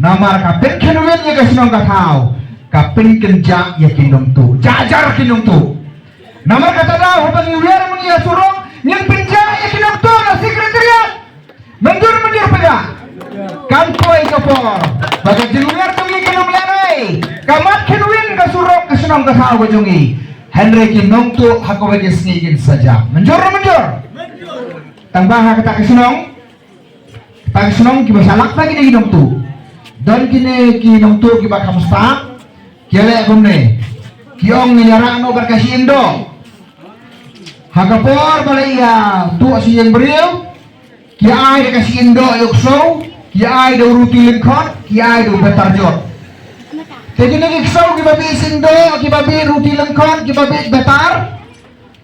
Namar ka pynkynwin ïa ka shnong ka thaw, ka pynkynjah ïa ki nongtuh. Jar jar ki nongtuh. Namar kata daw haba ngi wiar ma ngi ha surok, ngin pynjah ïa ki nongtuh na secretariat. Mynjur mynjur pynjah. Kan poi ka por ba ka jingwiar jong ngi kan ym lehrain. Ka mat kynwin ka surok ka shnong ka thaw ka jong ngi. Hynrei ki nongtuh ha kawei ka sngi kin sa jah. Mynjur mynjur. Tang ba ha kata ka shnong, kata ka shnong kiba shalak na kine ki nongtuh. Don kine ki nongtuh kiba kham stad. Ki leh kumne. Ki ong ngin ïa rah noh bad ka shi indo. Ha ka por ba la ïa tuh shi ïing briew, ki ai da ka shi indo ïa u ksew, ki ai da u ruti lyngkhot, ki ai da u betar jot. Te kine ki ksew kiba bit shi indo, kiba bit ruti lyngkhot, kiba bit betar.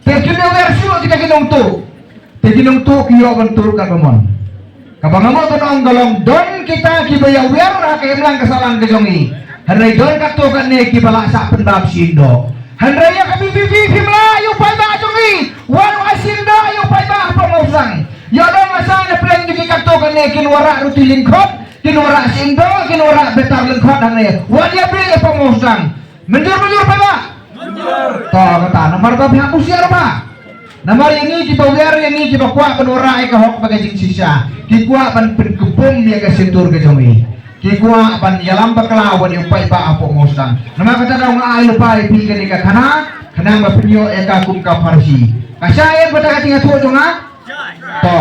Te kin ïa wiar shuh kita ki nongtuh. Te ki nongtuh ki ïoh ban tuh katba mon. Kaba nga mut ban ong ka long don kita kiba ïa wiar ha ka imlang ka sahlang ka jong ngi. Hynrei don katto katne kiba la shah pyndap shi indo. Hynrei ïa ka V P P phim lah ïa u paidbah jong ngi. Wan ïa shi indo ïa u paidbah hapoh Mawsang. Ïa don la shah na pdeng jong ngi katto katne. Kin wanrah ruti lyngkhot, kin wanrah shyieng doh, kin wanrah bitar lyngkhot hangne. Wat ïa beh ïa pamosang. Mynjur mynjur paidbah. To kata namar ba phi hap husiar ba. Namar ïa ngi kiba wer, ïa ngi kiba kwah ban wanrah ïa ka hok bad ka jingshisha, ki kwah ban pynkupbum ïa ka shyntur ka jong ngi. Ki kwah ban ïalam bakla wat ïa u paidbah hapoh Mawsynram. Namar kata daw nga ai lypa ïa phi kane ka khana, khnang ba phin ïoh ïa ka kum ka pharshi. Ka shai ïa kata ka jingïathuh jong nga. To.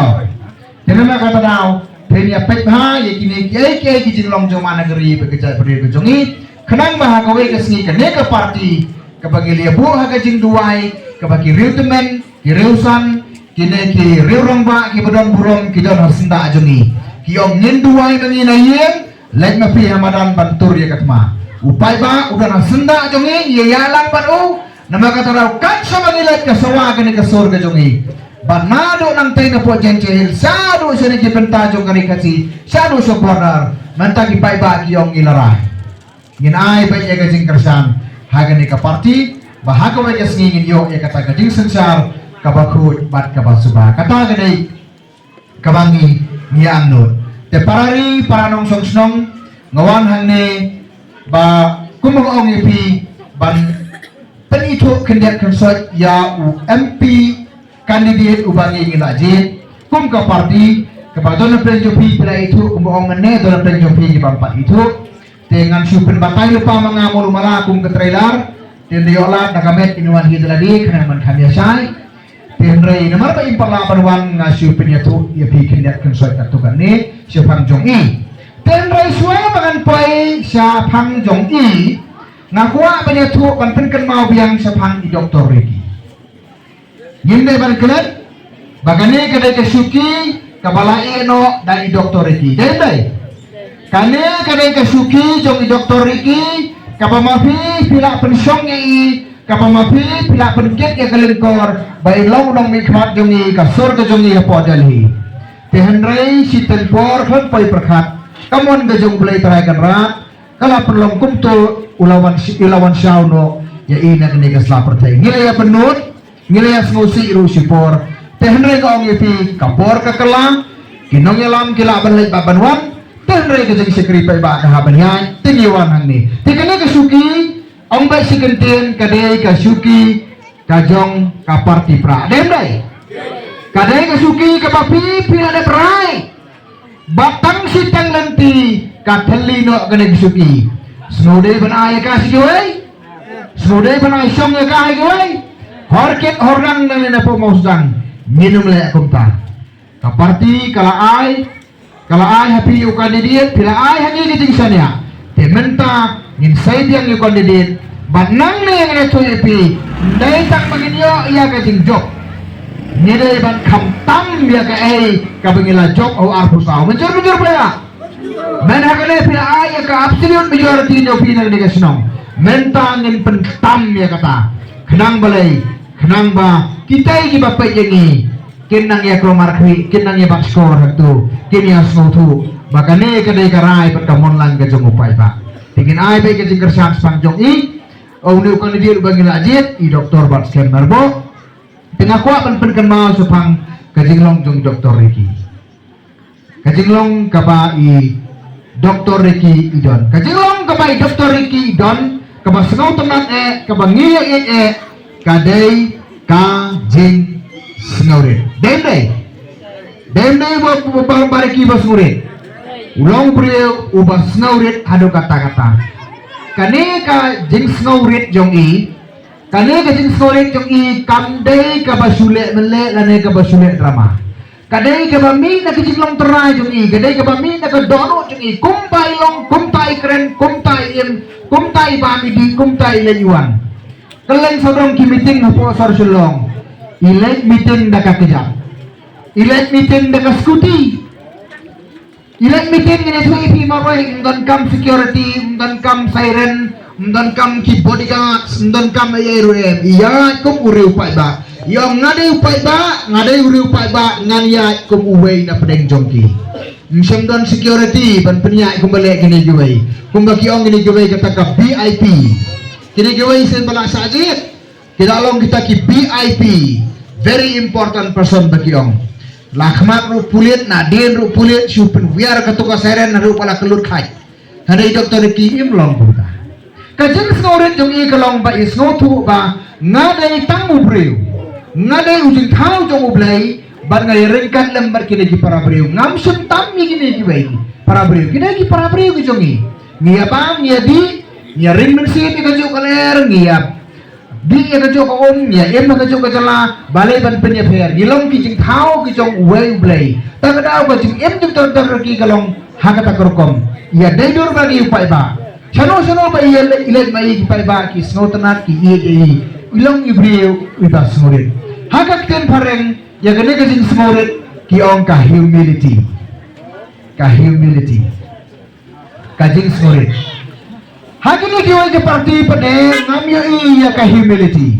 Te namar kata daw phin ïa peit bha ïa kine kiei kiei ki jinglong jong ma nagri bad ka jaitbynriew ka jong ngi. Khnang ba ha kawei ka sngi kane ka party kaba ngi la buh ha ka jingduwai, kaba ki riew tymmen, ki riew san, kine ki riew rangbah kiba don burom ki don ha syndah jong ngi. Ki ong ngin duwai ma ngi na ïing, leit ma phi ha madan ban tur ïa ka thma. U paidbah u don ha syndah jong ngi, ïa ïalang bad u. Namar kata daw kan sha ma ngi leit ka sawa kane ka sur ka jong ngi. Bad naduh nangtei na Pokjeng Jahil shaduh shane ki bynta jong ka Ri Khasi, shaduh sha border, mynta ki paidbah ki ong ngi la rai. Ngin ai beit ïa ka jingkyrshan ha kane ka party ba ha kawei ka sngi ngin ïoh ïa kata ka jingsynshar kaba khuid bad kaba suba. Kata ka dei kaba ngi ngi angnud. Te para ri para nongshong shnong, nga wan hangne ba kum nga ong ïa phi ban pynithuh khyndiat khynsoit ïa u M P candidate uba ngi ngi la jied kum ka party kaba don na pdeng jong phi phi la ithuh, kumba ong mynne don na pdeng jong phi kiba ym pat ithuh. Te ngan shu pynbatai lypa ma nga mulu mala kum ka trailer. Te ynda ïoh lad da ka met kin wan hi da lade khnang ban kham ïa shai. Te hynrei namar ba im pat lah ban wan nga shu pynïathuh ïa phi khyndiat khynsoit katto katne shaphang jong i. Te hynrei shuwa ba ngan poi shaphang jong i, nga kwah ban ïathuh ban pynkynmaw biang shaphang i Doctor Ricky. Ngim dei ban klet ba kane ka dei ka shuki kaba la ïeh noh da i Doctor Ricky. Dei dei. Kane ka dei ka shuki jong i Doctor Ricky kaba ma phi phi la pynshong ïa i, kaba ma phi phi la pynkit ïa ka lyngkor ba i long nongmihkhmat jong i ka sur ka jong i hapoh Delhi. Te hynrei shiteng por khlem poi pyrkhat ka mon ka jong U Blei Trai Kynrad ka la pynlong kumto u la wan shi-, u la wan shaw noh ïa i na kane ka sla pyrthei. Ngi la ïa pynnud, ngi la ïa sngewsih ruh shipor. Te hynrei nga ong ïa phi ka por ka kylla, ki nongïalam ki lah ban leit bad ban wan. Te hynrei ka jingshakri paidbah ka hap ban ïaid, te ngi wan hangne. Te kane ka shuki, ong beit shi kyntien ka dei ka shuki ka jong ka party pra. Dei ym dei? Ka dei ka shuki kaba phi phi la dep rai. Ba tang shi tang lynti ka thylli noh kane ka shuki. Sngew dei ban ai ïa ka sha kiwei? Sngew dei ban ai shong ïa ka ha kiwei? Hor kit hor nang nangne na pdeng Mawsynram ngin ym leh kumta. Ka party ka la ai, ka la ai ha phi u candidate, phi la ai ha ngi ka jingshaniah. Te mynta ngin sei biang ïa u candidate bad nangne ngin ïathuh ïa phi. Ym dei tang ba ngin ïoh ïa ka jingjop, ngi dei ban kham tam ïa kaei kaba ngi la jop ha u arphew saw. Mynjur mynjur ba ïa. Mynta ha kane phi la ai ïa ka absolute majority jong phi na kane ka shnong. Mynta ngin pyntam ïa kata. Khnang balei? Khnang ba kita kiba peit ïa ngi kin nang ïa klomar khlieh, kin nang ïa bat shkor hangto, kin ïa sngewthuh ba kane ka dei ka rai bad ka mon lang ka jong u paidbah. Te ngin ai beit ka jingkyrshan shaphang jong i, une u candidate uba ngi la jied, i Doctor Batskhem Myrboh. Te nga kwah ban pynkynmaw shaphang ka jinglong jong Doctor Ricky. Ka jinglong kaba i Doctor Ricky i don. Ka jinglong kaba i Doctor Ricky i don, kaba sngewtynnat eh, kaba ngi ïa ïeit eh, ka dei ka jingsngewrit. Dei ym dei? Dei ym dei ba, ba, ba, ba Ricky ba sngewrit? U long briew uba sngewrit haduh katta katta. Kane ka jingsngewrit jong i, kane ka jingsngewrit jong i kam dei kaba shu leh mynleh lane kaba shu leh drama. Ka dei kaba mih na ka jinglong trai jong i, ka dei kaba mih na ka dohnud jong i, kumba i long, kumta i kren, kumta i im, kumta i bam i dih, kumta i leit i wan. Kylleng sawdong ki meeting hapoh sor Shillong, i leit meeting da ka kjat. I leit meeting da ka scooty. I leit meeting ngin ïathuh ïa phi marwei, ym don kam security, ym don kam siren, ym don kam ki bodyguards, ym don kam ei ei ruh em. I ïaid kum u riew paidbah. I ong nga dei u paidbah, nga dei u riew paidbah, ngan ïaid kum uwei na pdeng jong ki. Ym shym don security ban pynïaid kumba leh kine kiwei. Kumba ki ong kine kiwei kata ka V I P. Kine kiwei shen ba la shah jied. Ki la long kita ki V I P, very important person ba ki ong. La khmat ruh pulit, na dien ruh pulit, shu pynwiar kato ka siren, na ruh pala ka lut khlaiñ. Hynrei Doctor Ricky im long kumta. Ka jingsngewrit jong i ka long ba i sngewthuh ba nga dei tang u briew. Nga dei u jingthaw jong U Blei, bad nga ïaryngkat lem bad kine ki para briew. Ngam shym tam ïa kine kiwei ki para briew. Kine ki para briew ki jong i. Ngi ïa bam, ngi ïa dih, ngi ïa ring mynsiem ïa kajuh ka lyer, ngi ïa dih ïa kajuh ka um, ngi ïa im ïa kajuh ka jylla, balei ban pynïapher. Ngi long ki jingthaw ki jong uwei U Blei. Ta ka daw ka jingim jong Doctor Ricky ka long ha kata ka rukom. Ïa dei dur ba ngi u paidbah. Shano shano ba ïa leit, leit ma i ki paidbah ki sngewtynnat ki ïeit ïa i. I long i briew uba sngewrit. Ha ka ktien phareng ïa kane ka jingsngewrit ki ong ka humility. Ka humility. Ka jingsngewrit. Ha kine kiwei ki party pat de ngam ïohi ïa ka humility.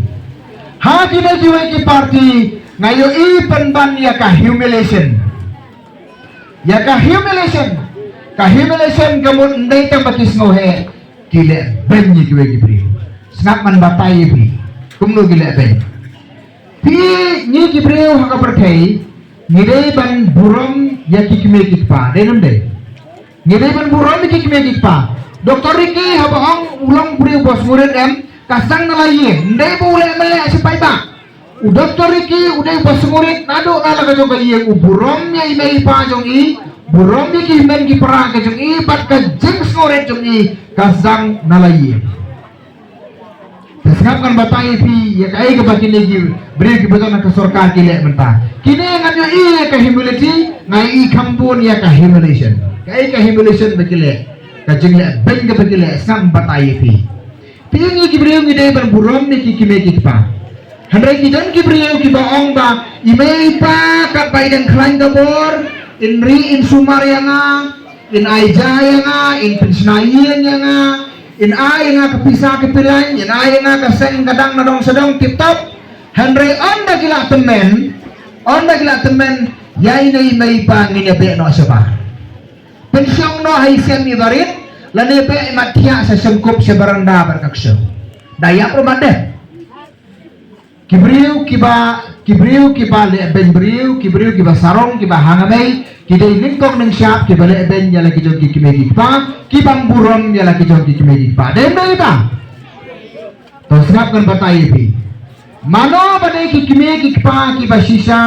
Ha kine kiwei ki party nga ïohi pynban ïa ka humiliation. Ïa ka humiliation. Ka humiliation ka mut ym dei tang ba ki sngew heh, ki leh beiñ ïa kiwei ki briew. Sngap ngan batai ïa phi kumno ki leh beiñ. Phi, ngi ki briew ha ka pyrthei ngi dei ban burom ïa ki kmie ki kpa, dei ne ym dei? Ngi dei ban burom ïa ki kmie ki kpa. Doctor Ricky haba ong u long briew ba sngewrit em, ka sang na la ïing, ym dei ba u leh mynleh sha paidbah. U Doctor Ricky u dei ba sngewrit naduh na la ka jong ka ïing, u burom ïa i mei i pa jong i, burom ïa ki hynmen ki para ka jong i, bad ka jingsngewrit jong i ka sang na la ïing. Te sngap ngan batai ïa phi ïa kaei kaba kine ki briew kiba don ha ka sorkar ki leh mynta. Kine ngan ïohi ïa ka humility, nga ïohi kham bun ïa ka humiliation. Kaei ka humiliation ba ki leh, ka jingleh beiñ kaba ki leh, sngap ngan batai ïa phi. Phi, ngi ki briew ngi dei ban burom ïa ki kmie ki kpa. Hynrei ki don ki briew kiba ong ba i mei i pa katba i dang khlaiñ ka bor, in ri in sumar ïa nga, in ai ja ïa nga, in pynshna ïing ïa nga, in ai ïa nga ka pisa ka pilaiñ, in ai ïa nga ka seng ka dang na dong sha dong tip top. Hynrei ynda ki la tymmen, ynda ki la tymmen, ïa ine i mei i pa ngin ïa beh noh shabar. Pynshong noh ha i sem i barit, lane beh i mat thiah sha shynkup sha baranda bad ka kshaw. Da ïap ruh mat dep. Ki briew kiba, ki briew kiba leh beiñ briew, ki briew kiba sarong, kiba hangmei, ki dei nyngkong nyngshap kiba leh beiñ ïa la ki jong ki kmie ki kpa, kiba burom ïa la ki jong ki kmie ki kpa. Dei ym dei ba? To sngap ngan batai ïa phi. Mano ba dei ki kmie ki kpa kiba shisha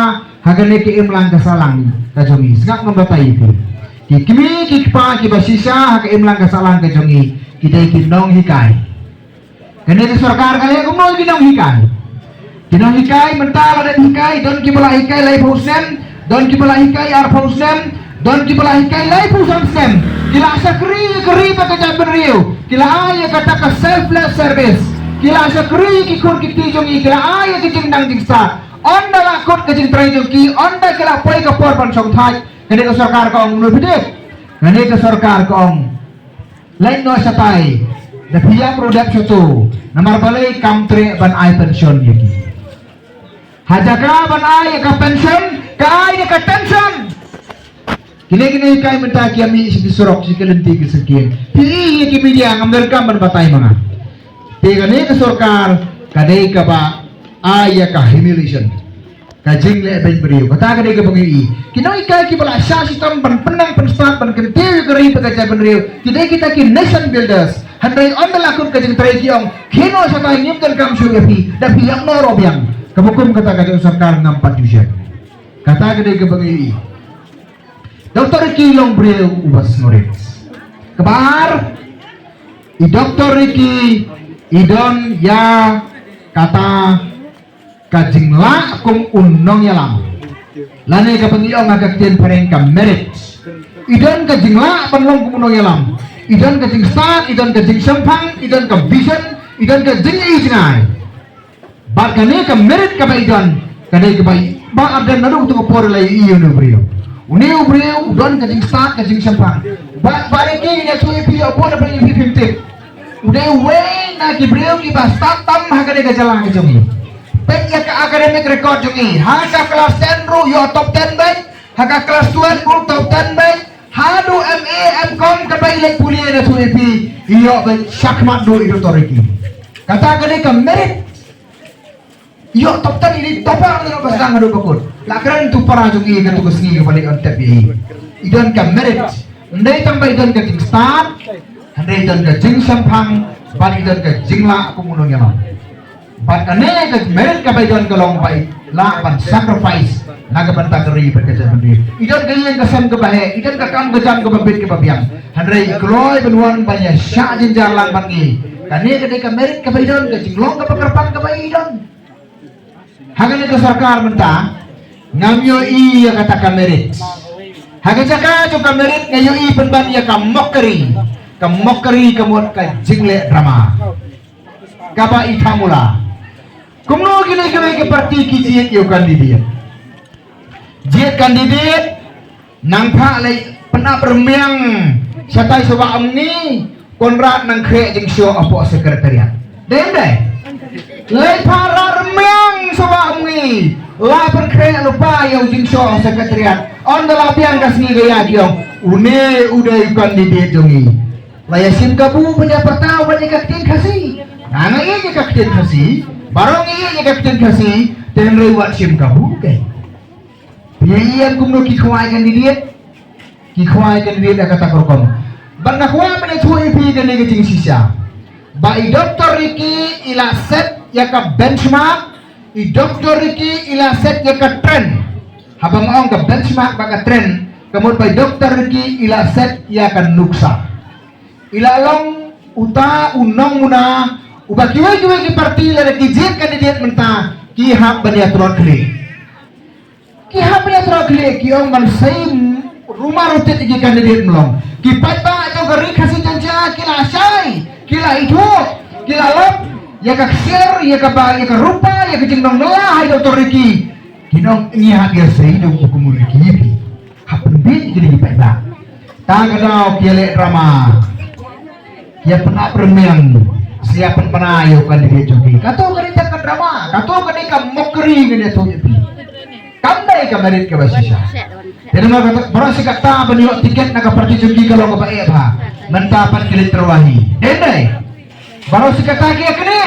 ha kane ka imlang ka sahlang ka jong ngi? Sngap ngan batai ïa phi. Ki kmie ki kpa kiba shisha ha ka imlang ka sahlang ka jong ngi, ki dei ki nonghikai. Kane ka sorkar ka leh kumno ki nonghikai? Ki nonghikai mynta la dep hikai, don kiba la hikai laiphew snem, don kiba la hikai arphew snem, don kiba la hikai laiphew san snem. Ki la shakri ïa ka ri bad ka jaitbynriew. Ki la ai ïa kata ka selfless service. Ki la shakri ïa ki khun ki kti jong ngi, ki la ai ïa ka jingnang jingstad. Ynda la kut ka jingtrei jong ki, ynda ki la poi ka por ban shongthait, kane ka sorkar ka ong kumno phi tip? Kane ka sorkar ka ong, leit noh shatai, da phi ïap ruh dep shato, namar balei? Kam treh ban ai pension ïa ki. Ha jaka ban ai ïa ka pension, ka ai ïa ka tension. Kine kine hikai mynta ki ïa mih sha ki surok, sha ki lynti ki syngkien. Phi ïa ki media, ngam donkam ban batai ma nga. Te kane ka sorkar ka dei kaba ai ïa ka humiliation. Ka jingleh beiñ briew. Kata ka dei kaba ngi ïohi. Ki nonghikai kiba la shah shitom ban pynnang pynstad ban kyntiew ïa ka ri bad ka jaitbynriew, ki dei kita ki nation builders. Hynrei ynda la kut ka jingtrei ki ong, khie noh shatai, ngim donkam shuh ïa phi, da phi ïap noh ruh biang. Kaba kum kata ka jong sorkar ngam pat ju shem. Kata ka dei kaba ngi ïohi. Doctor Ricky long briew uba sngewrit. Kaba ar, i Doctor Ricky i don ïa kata ka jinglah kum u nongïalam. Lane kaba ngi ong ha ka ktien phareng ka merit. I don ka jinglah ban long kum u nongïalam. I don ka jingstad, i don ka jingshemphang, i don ka vision, i don ka jingïohi jngai. Bad kane ka merit kaba i don, ka dei kaba i Bah Ardent naduh tu ka por la i ïa une u briew. Une u briew u don ka jingstad ka jingshemphang. Bah, Bah Ricky, ngi ïathuh ïa phi, ïa u bun na phi phim tip. U dei uwei na ki briew kiba stad tam ha kane ka jylla ka jong ngi. Peit ïa ka academic record jong ngi. Ha ka class ten ruh ïoh top ten beit. Ha ka class twelve ruh top ten beit. Haduh M A, M Com kaba i leit pule, ngi ïathuh ïa phi, ïoh beit shakhmat duh i Doctor Ricky. Kata ka dei ka merit. Ïoh top ten, i dei topper na ka sdang haduh ba kut. La kren tu para jong i, katu ka sngi kaba leit on tep ïa i. I don ka merit. Ym dei tang ba i don ka jingstad, hynrei i don ka jingshemphang, bad i don ka jinglah kum u nongïalam. Bad kane ka merit kaba i don ka long ba i lah ban sacrifice na ka bynta ka ri bad ka jaitbynriew. I don ka ïing ka sem kaba heh, i don ka kam ka jam kaba bit kaba biang. Hynrei i kloi ban wan ban ïa shah jynjar lang bad ngi. Kane ka dei ka merit kaba i don, ka jinglong kaba kyrpang kaba i don. Ha kane ka sorkar mynta ngam ïohi ïa kata ka merit. Ha ka jaka jong ka merit nga ïohi pynban ïa ka mockery. Ka mockery ka mut ka jingleh drama. Kaba i thamula. Kumno kine kiwei ki party ki jied ïa u candidate. Jied candidate, nang phah leit pynap rmiang shatai sha Wah Umngi, Conrad nang khreh jingshoh hapoh secretariat. Dei ym dei? Leit phah rah rmiang sha Wah Umngi, la pynkhreh lypa ïa u jingshoh secretariat. Ynda la biang ka sngi ka ïa ki ong, une u dei u candidate jong ngi. La ïa shim kabu ban ïa pyrta wat ïa ka ktien Khasi. Nga nga ïeit ïa ka ktien Khasi. Baroh ngi ïeit ïa ka ktien Khasi. Te hynrei wat shim kabu keiñ. Phi ïa ïeng kumno ki khwai candidate? Ki khwai candidate ha kata ka rukom. Bad nga kwah ban ïathuh ïa phi kane ka jingshisha. Ba i Doctor Ricky i la set ïa ka benchmark, i Doctor Ricky i la set ïa ka trend. Haba nga ong ka benchmark bad ka trend, ka mut ba i Doctor Ricky i la set ïa ka nuksa. I la long uta u nongmuna uba kiwei kiwei ki party lada ki jied candidate mynta ki hap ban ïatrot khlieh. Ki hap ban ïatrot khlieh, ki ong ban sei rumar rutit ïa ki candidate mlong. Ki paidbah jong ka Ri Khasi Jaiñtia ki la shai, ki la ithuh, ki la lap ïa ka ksiar, ïa ka ba, ïa ka rupa, ïa ka jingnong nala ha i Doctor Ricky. Ki ong ngi hap ïa sei dong u kum u Ricky phi. Hap pynbiej ïa ki paidbah. Ta ka daw ki ïa leh drama. Ïa pynap rmiang, sia pynbna ïa u candidate jong ki. Kato ka dei ka drama, kato ka dei ka mockery ngan ïathuh ïa phi. Kam dei ka merit kaba shisha. Te namar kata, baroh shi katta ban ïoh tiket na ka party jong ki ka long kaba eh bha. Mynta pat ki leit tyrwa hi. Dei ym dei? Baroh shi katta ki ïa kane.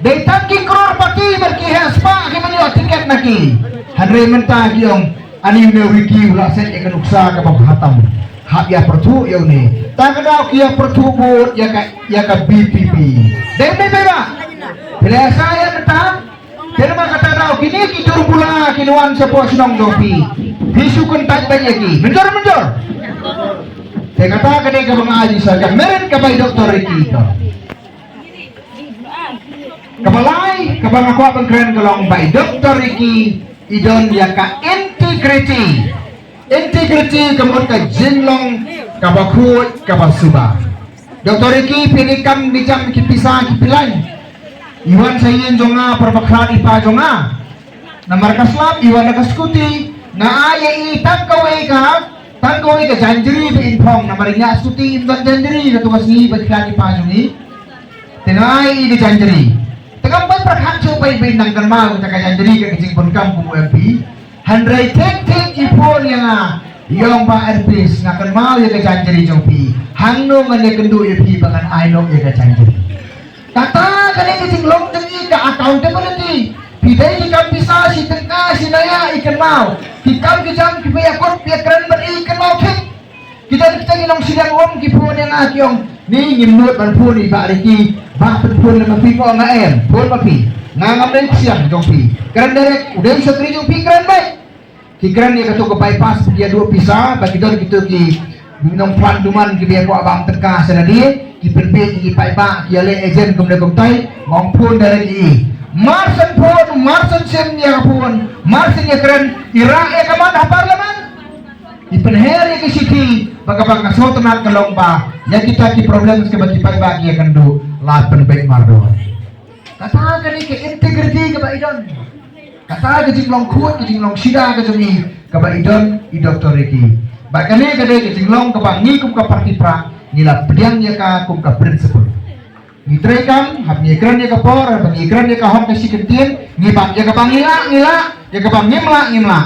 Dei tang ki crorepati bad ki heh spah ki ban ïoh tiket na ki. Hynrei mynta ki ong, ani une u Ricky u la set ïa ka nuksa kaba bha tam. Hap ïa pyrthuh ïa une. Ta ka daw ki ïa pyrthuh bud ïa ka, ïa ka V P P. Dei ym dei ba? Phi la ïa sa ïa kata. Te namar kata daw kine ki dur bula kin wan shapoh shnong jong phi. Phi shu kyntait beit ïa ki. Mynjur, mynjur. Te kata ka dei kaba nga ai sa ka merit kaba i Doctor Ricky to. Kaba lai, kaba nga kwah ban kren ka long ba i Doctor Ricky i don ïa ka integrity. Integrity ka mut ka jinglong kaba khuid kaba suba. Doctor Ricky phi ni kam ni jam ki pisa ki pilan. I wan sha ïing jong nga para bakhlad i pa jong nga. Namar ka slap i wan da ka skuti, nga ai ïa i tang kawei ka, tang kawei ka janjri ba in phong, namar ïa skuti im don janjri, katu ka sngi ba khlad i pa jong i. Te nga ai ïa i ka janjri. Te kam pat pyrkhat shuh ba in, ba in nang kynmaw kata ka janjri ka, ka jingpynkam kum u M P. Hynrei thik thik i phone ïa nga, i ong Bah Erpis, nga kynmaw ïa ka janjri jong phi. Hangno ngan ïakynduh ïa phi ba ngan ai noh ïa ka janjri. Kata ka dei ka jinglong jong i, ka accountability. Phi dei ki kam pisa, shi tyngka shi naya i kynmaw. Ki kam ki jam kiba ïakut, phi ïakren bad i kynmaw thik. Ki don kita ki nongshiliang um ki phone ïa nga ki ong, ni ngim nud ban phone ïa i Bah Ricky, Bah pynphone lem ma phi, ko nga em, phone ma phi. Nga ngam dei ksiang jong phi. Kren direct, u dei u shakri jong phi kren beit. Ki kren ïa katu ka bypass, ki ïa duh pisa, ba ki don kitu ki nongplan duman kiba ïa kwah bam tyngka sha lade, ki pynbiej ïa ki paidbah, ki ïa leh agent kumne kumtai, nga ong phone direct ïa i. Mar shen phone, mar shen shim ïa ka phone, mar shen ïa kren, i rah ïa ka mat ha parliament. I pynher ïa ki shithi, ba kaba nga sngewtynnat ka long ba ïa kita ki problems kiba ki paidbah ki ïakynduh, la pynbeit mardor. Kata ka dei ka integrity kaba i don. Kata ka jinglong khuid, ka jinglong shida ka jong i, kaba i don i Doctor Ricky. Bad kane ka dei ka jinglong kaba ngi kum ka party pra ngi la pdiang ïa ka kum ka principle. Ngi treikam, haba ngi kren ïa ka por, haba ngi kren ïa ka hok ka shi kyntien, ngi bat ïa kaba ngi lah, ngi lah, ïa kaba ngim lah, ngim lah.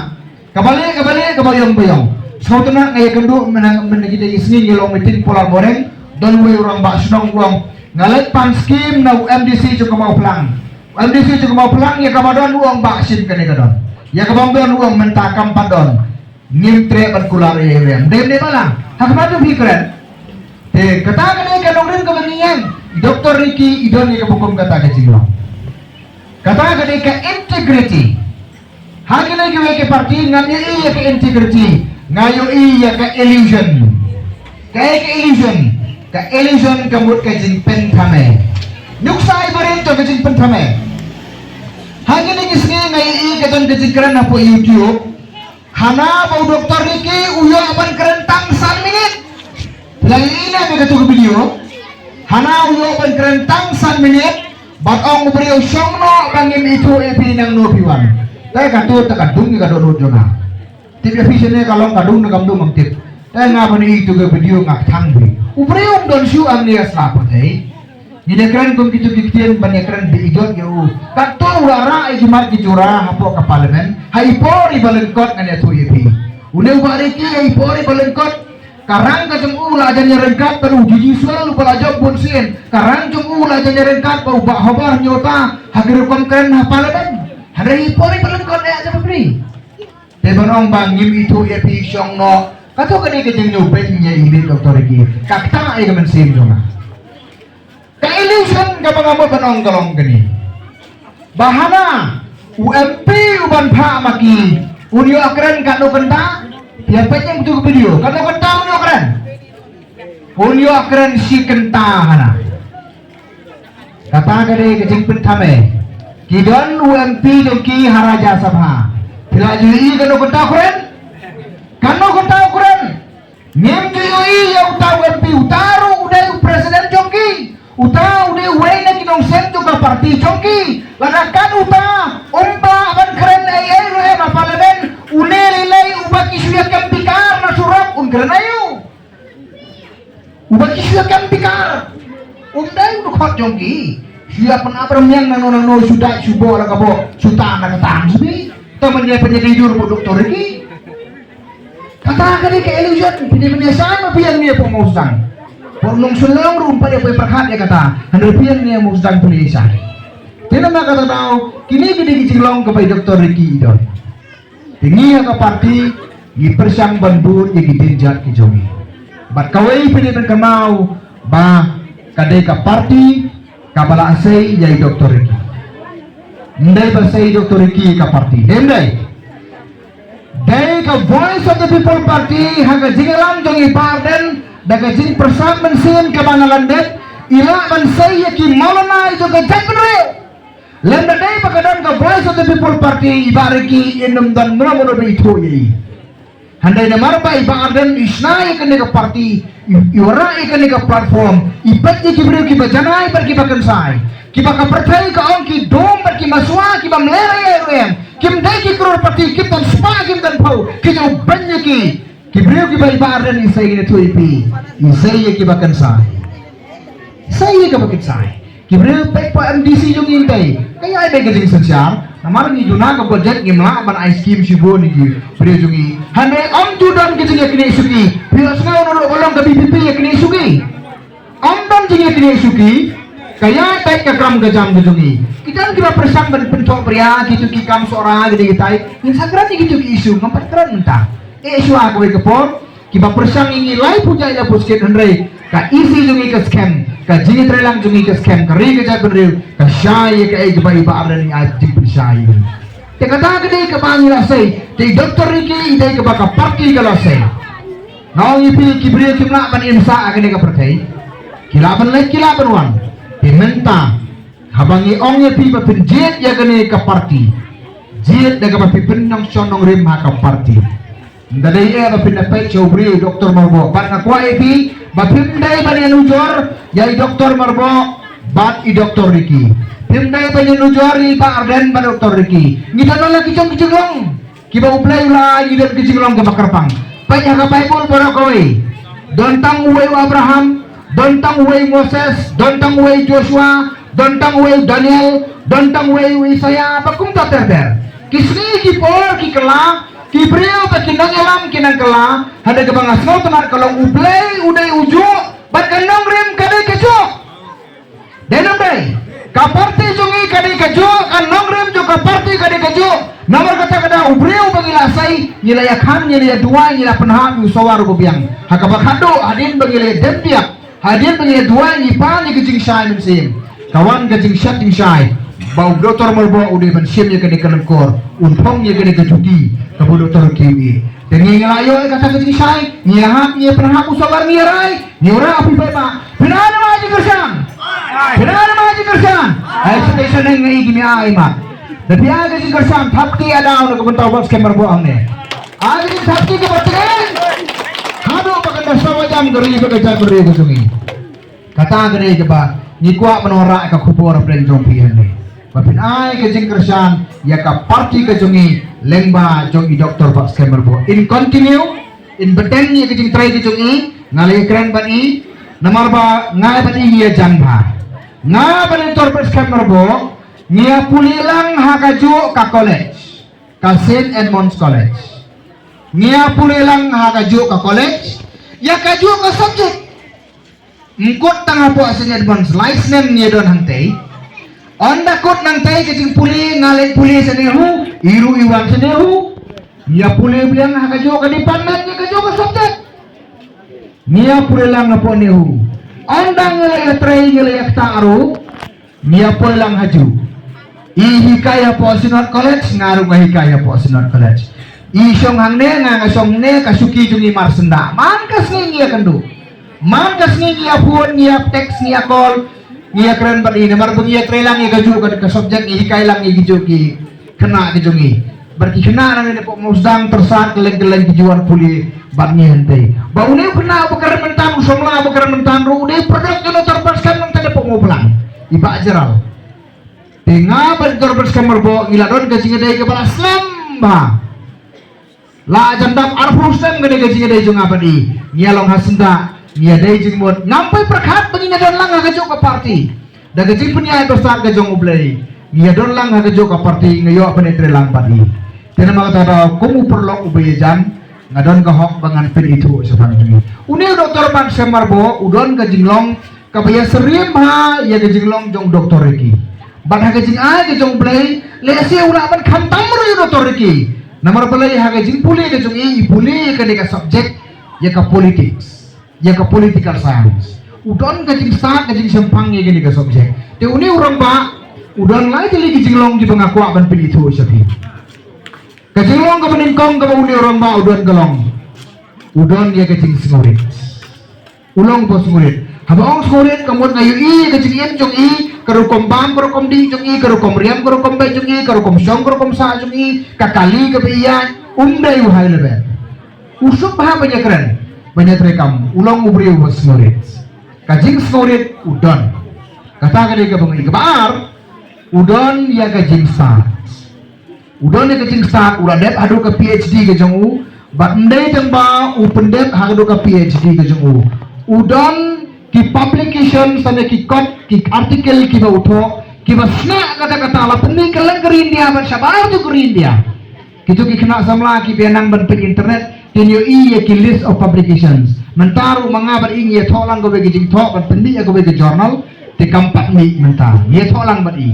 Kaba lieh, kaba lieh, kaba ïong, ba ïong. Sngewtynnat nga ïakynduh mynta, mynta kita ki sngi ngi long meeting Pular Moreng, don uwei u rangbah shnong u ong, nga leit pan skim na u M D C jong ka Mawphlang. Ym dei shu jong ka Mawphlang, ïa kaba don u ong ba shisien kane ka don. Ïa kaba ym don u ong mynta kam pat don. Ngim treh ban kular ïa u em. Dei ne ba la. Ha kaba tu phi kren. Te kata ka dei ka nongrim kaba ngi ïeng. Doktor Ricky i don ïa kaba kum kata ka jinglong. Kata ka dei ka integrity. Ha kine kiwei ki party ngam ïohi ïa ka integrity, nga ïohi ïa ka illusion. Kaei ka illusion? Ka illusion ka mut ka jingpynthame. Nuksa i barit jong ka jingpynthame. Ha kine ki sngi nga ïohi ka don ka jingkren hapoh YouTube. Hana ba u Doktor Ricky u ïoh ban kren tang san minit. Phi la ïohi ne em ïa katu ka video? Hana u ïoh ban kren tang san minit bad ong u briew shong noh ba ngim ithuh ïa phi nangno phi wan. Te katu te ka dung ïa ka dohnud jong nga. Tip ïa phi shane ka long ka dung ne kam dung ngam tip. Te nga ban ïohi ïa katu ka video nga kthang bha. U briew um don shuh hangne ha sla pyrthei. Ngin ïa kren kum kitu ki ktien ban ïa kren ba ijot ïa u. Katto u la rah ïa ki mat ki jura hapoh ka parliament. Ha i por iba lyngkot ngan ïathuh ïa phi. Une u Bah Ricky ha i por iba lyngkot. Ka rang ka jong u la jan ïa ryngkat bad u G G Swal uba la jop bun sien. Ka rang jong u la jan ïa ryngkat bad u Bah Hobor Nyota ha ki rukom kren ha parliament. Hynrei i por iba lyngkot ïa ka bri. Te ban ong ba ngim ithuh ïa phi shong noh. Kato ka dei ka jingñiewbeiñ ïa i Doktor Ricky. Ka ktah ïa ka mynsiem jong nga. Ka illusion kaba nga mut ban ong ka long kane. Ba hana u M P u ban phah ma ki un ïoh kren katno kynta? Ïa peit ïa katu ka video, katno kynta un ïoh kren? Un ïoh kren shi kynta hana. Kata ka dei ka jingpynthame. Ki don u M P jong ki ha Rajya Sabha. Phi la ju ïohi katno kynta u kren? Katno kynta u kren? Ngim ju ïohi ïa uta u M P, uta ruh u dei u president jong ki. Uta u dei uwei na ki nongseng jong ka party jong ki. Lada kat uta um lah ban kren ei ei ruh em ha parliament, une lei lei uba ki shu ïa kem bikar na surok un kren aïu? Uba ki shu ïa kem bikar. Um dei u dkhot jong ki. Shu ïa pynap rmiang nangno nangno, shu dait shu boh la ka boh, shu tan la ka tan shuh. Te mynne pynïadei dur bad u Doktor Ricky. Kata ka dei ka illusion, phi dei ban ïa shai ma phi ïeng ne hapoh Mawsynram. Hapoh Nongshillong ruh ym pat ïa poi pyrkhat ïa kata, hynrei phi ïeng ne ha Mawsynram phi ïa shai. Te namar kata daw, kine ki dei ki jinglong kaba i Doktor Ricky i don. Te ngi ha ka party, ngi pyrshang ban bud ïa ki dienjat ki jong ngi. Bad kawei phi dei ban kynmaw ba ka dei ka party kaba la sei ïa i Doktor Ricky. Ym dei ba sei i Doktor Ricky ïa ka party. Dei ym dei? Dei ka Voice of the People Party ha ka jingïalam jong i Bah Ardent da ka jingpyrshang mynsiem kaba na lyndet i lah ban sei ïa ki Maulana jong ka jaitbynriew. Lymda dei ba ka don ka Voice of the People Party i Bah Ricky in ym don mano mano ba ithuh ïa i. Hynrei namar ba i Bah Ardent i shna ïa kane ka party, i, i wanrah ïa kane ka platform, i peit ïa ki briew kiba janai bad kiba kynsai. Kiba ka pyrthei ka ong ki dum bad ki maswa, kiba mlien ïa ruh em. Kim dei ki crorepati, kim don spah, kim don phew, ki jubeiñ ïa ki. Ki briew kiba i Bah Ardent i sei ïa ki, i sei ïa kiba kynsai. Sei ïa kiba kynsai. Ki briew peit pa M D C jong ngi yntai. Ka ïai dei ka jingsynshar. Namar ngi duna ka budget ngim lah ban ai skim shibun ïa ki briew jong ngi. Hynrei ym ju don ka jingïaknieh shuki. Phi ïohsngew naduh ba long ka V P P ïaknieh shuki. Ym don jingïaknieh shuki. Ka ïai peit ka kam ka jam ka jong ngi. Ki don kiba pyrshang ban pynthoh pria kitu ki kam Sohra ki dei kitai. Ngin sa kren ïa kitu ki issue ngam pat kren mynta. Eh shuwa kawei ka por. Kiba pyrshang ïa ngi lai phew jait lai phew skit hynrei ka issue jong ngi ka skhem, ka jingïatreilang jong ngi ka skhem, ka ri ka jaitbynriew ka shai ïa kaei kaba i Bah Ardent i ai jingpynshai ïa ngi. Te kata ka dei kaba ngi la sei, te i Doktor Ricky i dei kaba ka party ka la sei. Nga ong ïa phi ki briew kim lah ban im sah ha kane ka pyrthei. Ki lah ban leit ki lah ban wan. Te mynta haba ngi ong ïa phi ba phin jied ïa kane ka party, jied da kaba phi pynnongshoh nongrim ha ka party. Ynda dei eh ba phin da peit sha u briew i Doktor Myrboh. Bad nga kwah ïa phi ba phim dei ban ïanujor ïa i Doktor Myrboh bad i Doktor Ricky. Phim dei ban ïanujor ïa i Bah Ardent bad Doktor Ricky. Ngi don la ki jong ki jinglong kiba U Blei u la ai, ngi don ki jinglong kiba kyrpang. Peit ha ka Baibl baroh kawei. Don tang uwei u Abraham, don tang uwei u Moses, don tang uwei u Joshua, don tang uwei u Daniel, don tang uwei u Isaiah, ba kumta ter ter. Ki sngi ki por ki kylla, ki briew bad ki nongïalam ki nang kylla, hynrei kaba nga sngewtynnat ka long U Blei u dei ujuh, bad ka nongrim ka dei kajuh. Dei ne ym dei? Ka party jong ngi ka dei kajuh, Ka dei kajuh, namar kata ka daw u briew ba ngi la sei, ngi la ïa khan, ngi la ïa duwai, ngi la pynhap ïa u sawar uba biang. Ha kaba khadduh, hadien ba ngi la ïa dem biang, hadien ba ngi la ïa duwai, ngi pan ïa ka jingshai mynsiem. Ka wan ka jingshet jingshai ba u Doktor Myrboh u dei ban shim ïa kane ka lyngkor, un phong ïa kane ka juti kaba u Doktor u kiew ïa. Te ngi ngi la ïoh ïa kata ka jingshai, ngi ïa hap, ngi ïa pynhap u sawar, ngi ïa rai. Ngi ura phi paidbah. Phi nang ma jingkyrshan. Phi nang ma jingkyrshan. Ai sa sa nang ngi gi mi ai ma. Da phi ai ka jingkyrshan thap ki adaw na ka bynta u Bah Skhem Myrboh hangne. Ai ka jingthap ki ka ba teng. Haduh ba kan da sawa jam ka ri ba ka jam ka ri ka jong ngi. Kata ka dei kaba ngi kwah ban wanrah ka khubor hapdeng jong phi hangne. Ba phin ai ka jingkyrshan ïa ka party ka jong ngi lyngba jong i Doktor Bah Skhem Myrboh. In continue, in bteng ïa ka jingtrei ka jong ngi, nga la ïakren bad i, namar ba nga bad i ngi ïa jan bha. Nga bad i Doktor Bah Skhem Myrboh ngi ïa pule lang ha kajuh ka college, ka Saint Edmund's College. Ngi ïa pule lang ha kajuh ka college ïa kajuh ka subject. Ym kut tang hapoh Saint Edmund's, lai snem ngi don hangtei. Ynda kut nangtei ka jingpule, nga leit pule sha NEHU, i ruh i wan sha NEHU. Ngi ïa pule biang ha kajuh ka department, ïa kajuh ka subject. Ngi ïa pule lang hapoh NEHU. Ynda ngi la ïatrei, ngi la ïakta ruh, ngi ïa poi lang hajuh. I hikai hapoh Synod College, nga ruh nga hikai hapoh Synod College. I shong hangne, nga nga shong hangne, ka shuki jong i mar syndah. Man ka sngi ngi ïa kynduh. Man ka sngi ngi ïa phone, ngi ïa text, ngi ïa call, ngi ïa kren bad i, namar ba ngi ïatrei lang ïa kajuh ka, ka subject, ngi hikai lang ïa kajuh ki khynnah ka jong i. Bad ki khynnah na ne pok mosdang tersat kylleng kylleng ki ju wan pule bad ngi hangtei. Ba une u khynnah ba kren mynta, u samla ba kren mynta ruh u dei product jong u Doktor Bah Skhem nangta ne pok mosdang. I Bah Jeral. Te nga bad Doktor Bah Skhem Myrboh ngi la don ka jingïadei kaba la slem bha. La jan dap arphew snem ka dei ka jingïadei jong nga bad i. Ngi ïa long ha syndah, ngi ïadei jingmut. Ngam poi pyrkhat ba ngin ïa don lang ha kajuh ka party. Da ka jingpynïaid bastad ka jong U Blei, ngi ïa don lang ha kajuh ka party, nga ïoh ban ïatrei lang bad i. Te namar kata da kum u paralok uba ïajan, nga don ka hok ba ngan pynithuh shaphang jong i. Une u Doktor Bah Skhem Myrboh u don ka jinglong kaba ïasyriem bha ïa ka jinglong jong u Doktor Ricky. Bad ha ka jingai ka jong U Blei, lehse u lah ban khamtam ruh ïa u Doktor Ricky. Namar balei, ha ka jingpule ka jong i, i pule ïa kane ka subject, ïa ka politics, ïa ka political science. U don ka jingstad, ka jingshemphang ïa kane ka subject. Te une u rangbah u don lai tylli ki jinglong kiba nga kwah ban pynithuh sha phi. Ka jinglong kaba nyngkong kaba une u rangbah u don ka long, u don ïa ka jingsngewrit. U long ba sngewrit. Haba ong sngewrit, ka mut nga ïohi ïa ka jingim jong i, ka rukom bam, ka rukom dih jong i, ka rukom riam, ka rukom beit jong i, ka rukom shong, ka rukom sah jong i, ka kali kaba ïaid, um dei u high level. U suk bha ban ïakren, ban ïatreikam, u long u briew ba sngewrit. Ka jingsngewrit u don. Kata ka dei kaba ngi, kaba ar, u don ïa ka jingstad. U don ïa ka jingstad, u la dep haduh ka P H D ka jong u, bad ym dei tang ba u pyndep haduh ka P H D ka jong u. U don ki publication, sane ki kot, ki article kiba u thoh, kiba sngap katta katta, la pynmih kylleng ka ri India bad shabar jong ka ri India. Kito ki khynnah samla kiba nang ban peit internet, kin ïohi ïa ki list of publications. Mynta ruh ma nga bad i ngi ïathoh lang kawei ka jingthoh ban pynmih ïa kawei ka journal, te kam pat mih mynta. Ngi ïathoh lang bad i.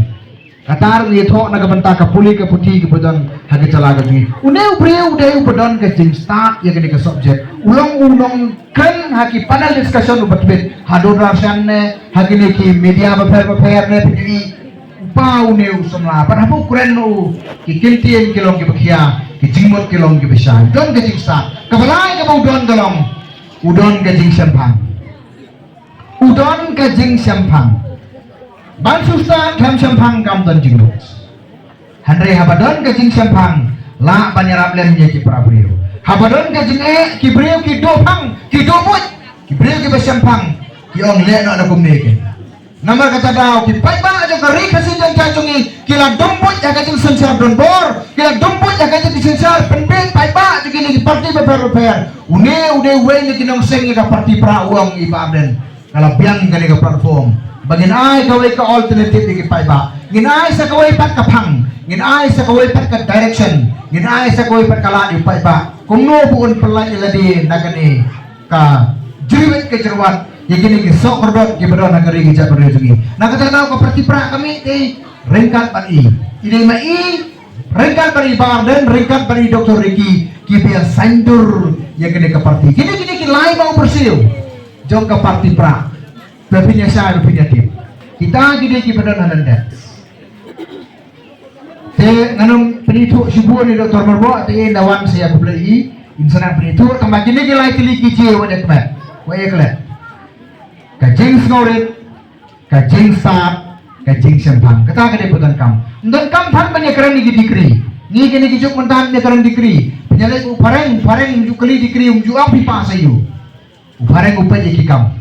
Kata ruh ngi ïathoh na ka bynta ka pule ka puthi kaba don ha ka jylla ka jong ngi. Une u briew u dei uba don ka jingstad ïa kane ka subject. U long u nongkren ha ki panel discussion uba tbit ha Doordarshan ne ha kine ki media bapher bapher ne phi ïohi. U pa une u samla, bad haba u kren u, ki ktien ki long kiba khia, ki jingmut ki long kiba shai. U don ka jingstad. Kaba lai kaba u don ka long, u don ka jingshemphang. U don ka jingshemphang. Ban shu stad khlem shemphang kam don jingmut. Hynrei haba don ka jingshemphang, lah ban ïarap lem ïa ki para briew. Haba don ka jingeh, ki briew ki duh phang, ki duh buit, ki briew kiba shemphang, ki ong leh noh na kumne kein. Namar kata daw ki paidbah jong ka Ri Khasi Jaiñtia jong ngi ki la dum buit ha ka jingsynshar donbor, ki la dum buit ha ka jingsynshar pynbeit paidbah jong kine ki parti bapher bapher. Une u dei uwei na ki nongseng ïa ka parti Prah, u ong i Bah Ardent. Ka la biang kane ka platform ba ngin ai kawei ka alternative ïa ki paidbah. Ngin ai sa kawei pat ka phang, ngin ai sa kawei pat ka direction, ngin ai sa kawei pat ka lad ïa u paidbah. Kumno ba un pynlait ïa lade na kane ka jyrwit ka jyrwat ïa kine ki soh kordor kiba don ha ka ri ka jaitbynriew jong ngi. Na kata daw ka parti Prah ka mih te ryngkat bad i. I dei ma i Ryngkat bad i Bah Ardent, ryngkat bad i Doktor Ricky, kiba ïa saiñdur ïa kane ka parti. Kine, kine ki lai ba u pyrshah jong ka parti Prah. Ba pynïasoh, ba pynïatip. Kita ki dei kiba don ha lyndet. Te ngan ym pynithuh shibun ïa i Doktor Myrboh, te ynda wan sa ïa khublei ïa i, yn sa nang pynithuh, tangba kine ki lai tylli ki jia wat ïa klet. Wat ïa klet. Ka jingsngewrit, ka jingstad, ka jingshemphang. Kata ka dei ba donkam. Ym donkam than ban ïakren ïa ki degree. Ngi kine ki juk mynta ym ïakren degree. Pynïaleh u phareng, phareng um ju kylli degree, um ju ong phi pass aiu. U phareng u peit ïa ki kam.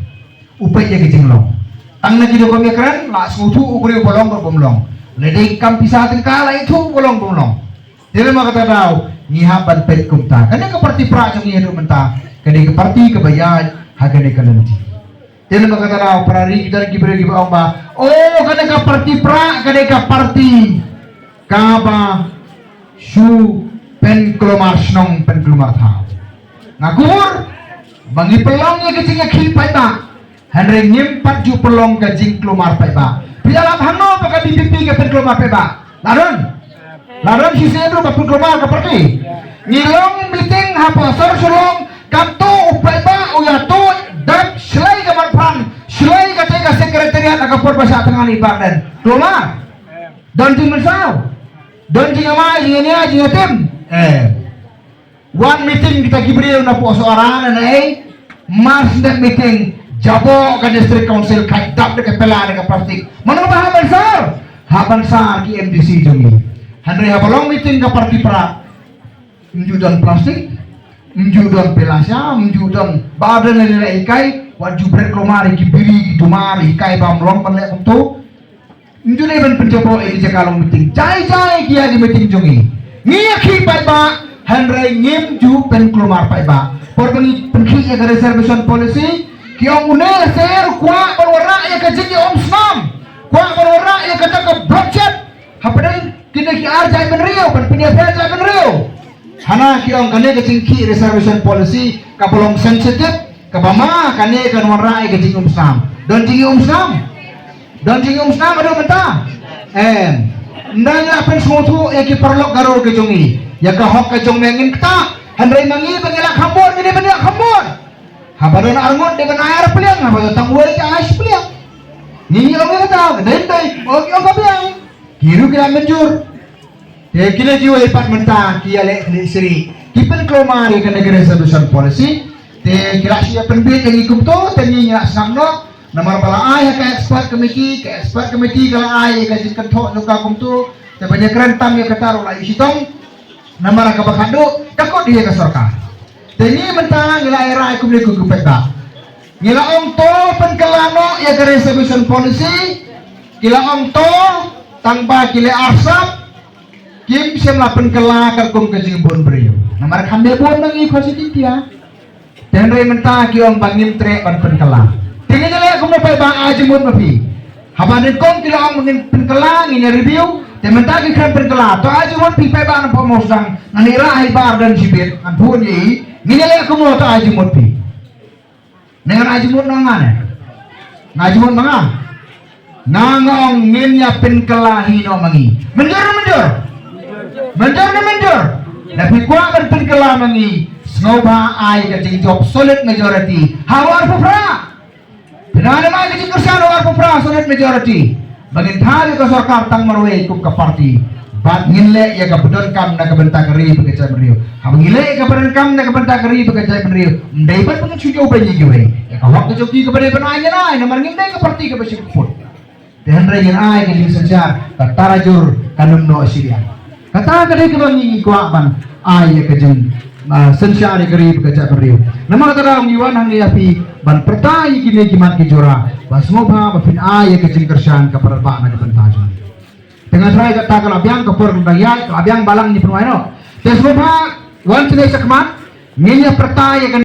U peit ïa ki jinglong. Tang na ki rukom ïakren, la sngewthuh u briew ba long bad bym long. Lada dei kam pisa tyngka, la ithuh ba long bym long. Te namar kata daw, ngi hap ban peit kumta. Kane ka parti Prah jong ngi haduh mynta, kane ka parti kaba ïaid ha kane ka lynti. Te namar kata daw, para ri, ki don ki briew kiba ong ba, oh, kane ka parti Prah, kane ka parti kaba shu pynkulmar shnong, pynkulmar thaw. Nga kynmaw ba ngi pynlong ïa ka jingïakhih paidbah, hynrei ngim pat ju pynlong ka jingkulmar paidbah. Phi ïalap hangno ba ka V P P ka pynkulmar paidbah? La don? La don shisien ruh ba pynkulmar ka parti? Ngi long meeting hapoh sor Shillong, katto u paidbah u ïathuh dap shlei ka Mawphan, shlei kata ka secretariat ha ka por ba shah tngan i Bah Ardent. Kulmar. Don jingmynsaw. Don jingïamai, jingïania, jingïatim. Eh. Wan meeting kita ki briew napoh Sohra na ei. Mar shu dep meeting, jaboh ka District Council, khaïi dap da ka pela, da ka plastik. Mano ba hap ban sar? Hap ban sar ki M D C jong ngi. Hynrei haba long meeting ka parti Prah, ym ju don plastik, ym ju don pela sha, ym ju don, ba don lei lei hikai, wat ju bret kulmar ïa ki biri, ki duma, hikai ba ym long ban leh kumto. Ym ju dei ban pynjaboh ïa ki jaka long meeting. Jai jai ki ïa ki meeting jong ngi. Ngi ïakhih paidbah, hynrei ngim ju pynkulmar paidbah. Por ba ngi pynkhih ïa ka reservation policy, ki ong une la sher, kwah ban wanrah ïa ka jingïaumsnam, kwah ban wanrah ïa kata ka budget. Hapdeng kine ki ar jaitbynriew, ban pynïapher jaitbynriew. Hana ki ong kane ka jingkhih reservation policy kaba long sensitive, kaba ma kane kan wanrah ïa ka jingïaumsnam. Don jingïaumsnam? Don jingïaumsnam haduh mynta? Em. Ynda ngi la pynsngewthuh ïa ki paralok Garo ka jong ngi, ïa ka hok ka jong me ngin ktah. Hynrei ma ngi ba ngi la kham bun, ngi dei ban ïa kham bun. Haba don arngut dei ban ai ar pliang, haba don tang wei ka ai shi pliang. Ngi ong ïa kata, dei dei, ong ïa ka biang. Ki ruh ki la mynjur. Te kine kiwei pat mynta ki ïaleh khlieh syrih, ki pynkulmar ïa kane ka reservation policy. Te ki la shu ïa pynbit ïa ngi kumto, te ngi ngi la sngap noh. Namar ba la ai ha ka expert committee, ka expert committee ka la ai ïa ka jingkynthoh jong ka kumto. Te ban ïakren tam ïa kata ruh la i shitom. Namar kaba khadduh ka kut ïa ka sorkar. Te ngi mynta ngi la ïa rai kumne kum ki paidbah. Ngi la ong to pynkylla noh ïa ka reservation policy. Ki la ong to, tang ba ki leh arsap. Kim shym la pynkylla katkum ka jingbun briew. Namar kham dei bun ma ngi Khasi Jaiñtia. Te hynrei mynta ki ong ba ngim treh ban pynkylla. Te ngin ïa leh kumno paidbah, ai jingmut ma phi. Haba nyngkong ki la ong ba ngin pynkylla, ngin ïa review. Te mynta ki khlem pynkylla. To ai jingmut phi paidbah, ngan pynmosang, ngan ïa rah ha i Bah Ardent shibit, ngan phone ïa i. Ngin ïa leh kumno, to ai jingmut phi. Ne ngan ai jingmut na nga ne? Nga ai jingmut ma nga. Nga nga ong ngin ïa pynkylla hi noh ma ngi. Mynjur ne mynjur? Mynjur ne mynjur? Lada phi kwah ban pynkylla ma ngi, sngewbha ai ka jingjop solid majority ha u arphew phra. Pynban ma ka jingkyrshan u arphew phra solid majority. Ba ngin thaw ïa ka sorkar tang marwei kum ka party. Bad ngin leh ïa kaba donkam na ka bynta ka ri bad ka jaitbynriew. Haba ngi leh ïa kaba donkam na ka bynta ka ri bad ka jaitbynriew, ym dei ban pynshong ïa kiwei. Ïa ka hok ka jong ki kaba dei ban ai ngin ai, namar ngim dei ka party kaba shim vote. Te hynrei ngin ai ka jingsynshar, ka tarajur kan ym noh shiliang. Kata ka dei kaba ngi ngi kwah ban ai ïa ka jing, ah, synshar ïa ka ri bad ka jaitbynriew. Namar kata daw ngi wan hangne ïa phi ban pyrta ïa kine ki mat ki jura, ba sngewbha ba phin ai ïa ka jingkyrshan kaba radbah na ka bynta jong ngi. Te nga tharai kata ka la biang, ka por ka la ïaid, ka la biang, balang ngi pynwai noh. Te sngewbha wan sha ne sha khmat, ngin ïa pyrta ïa ka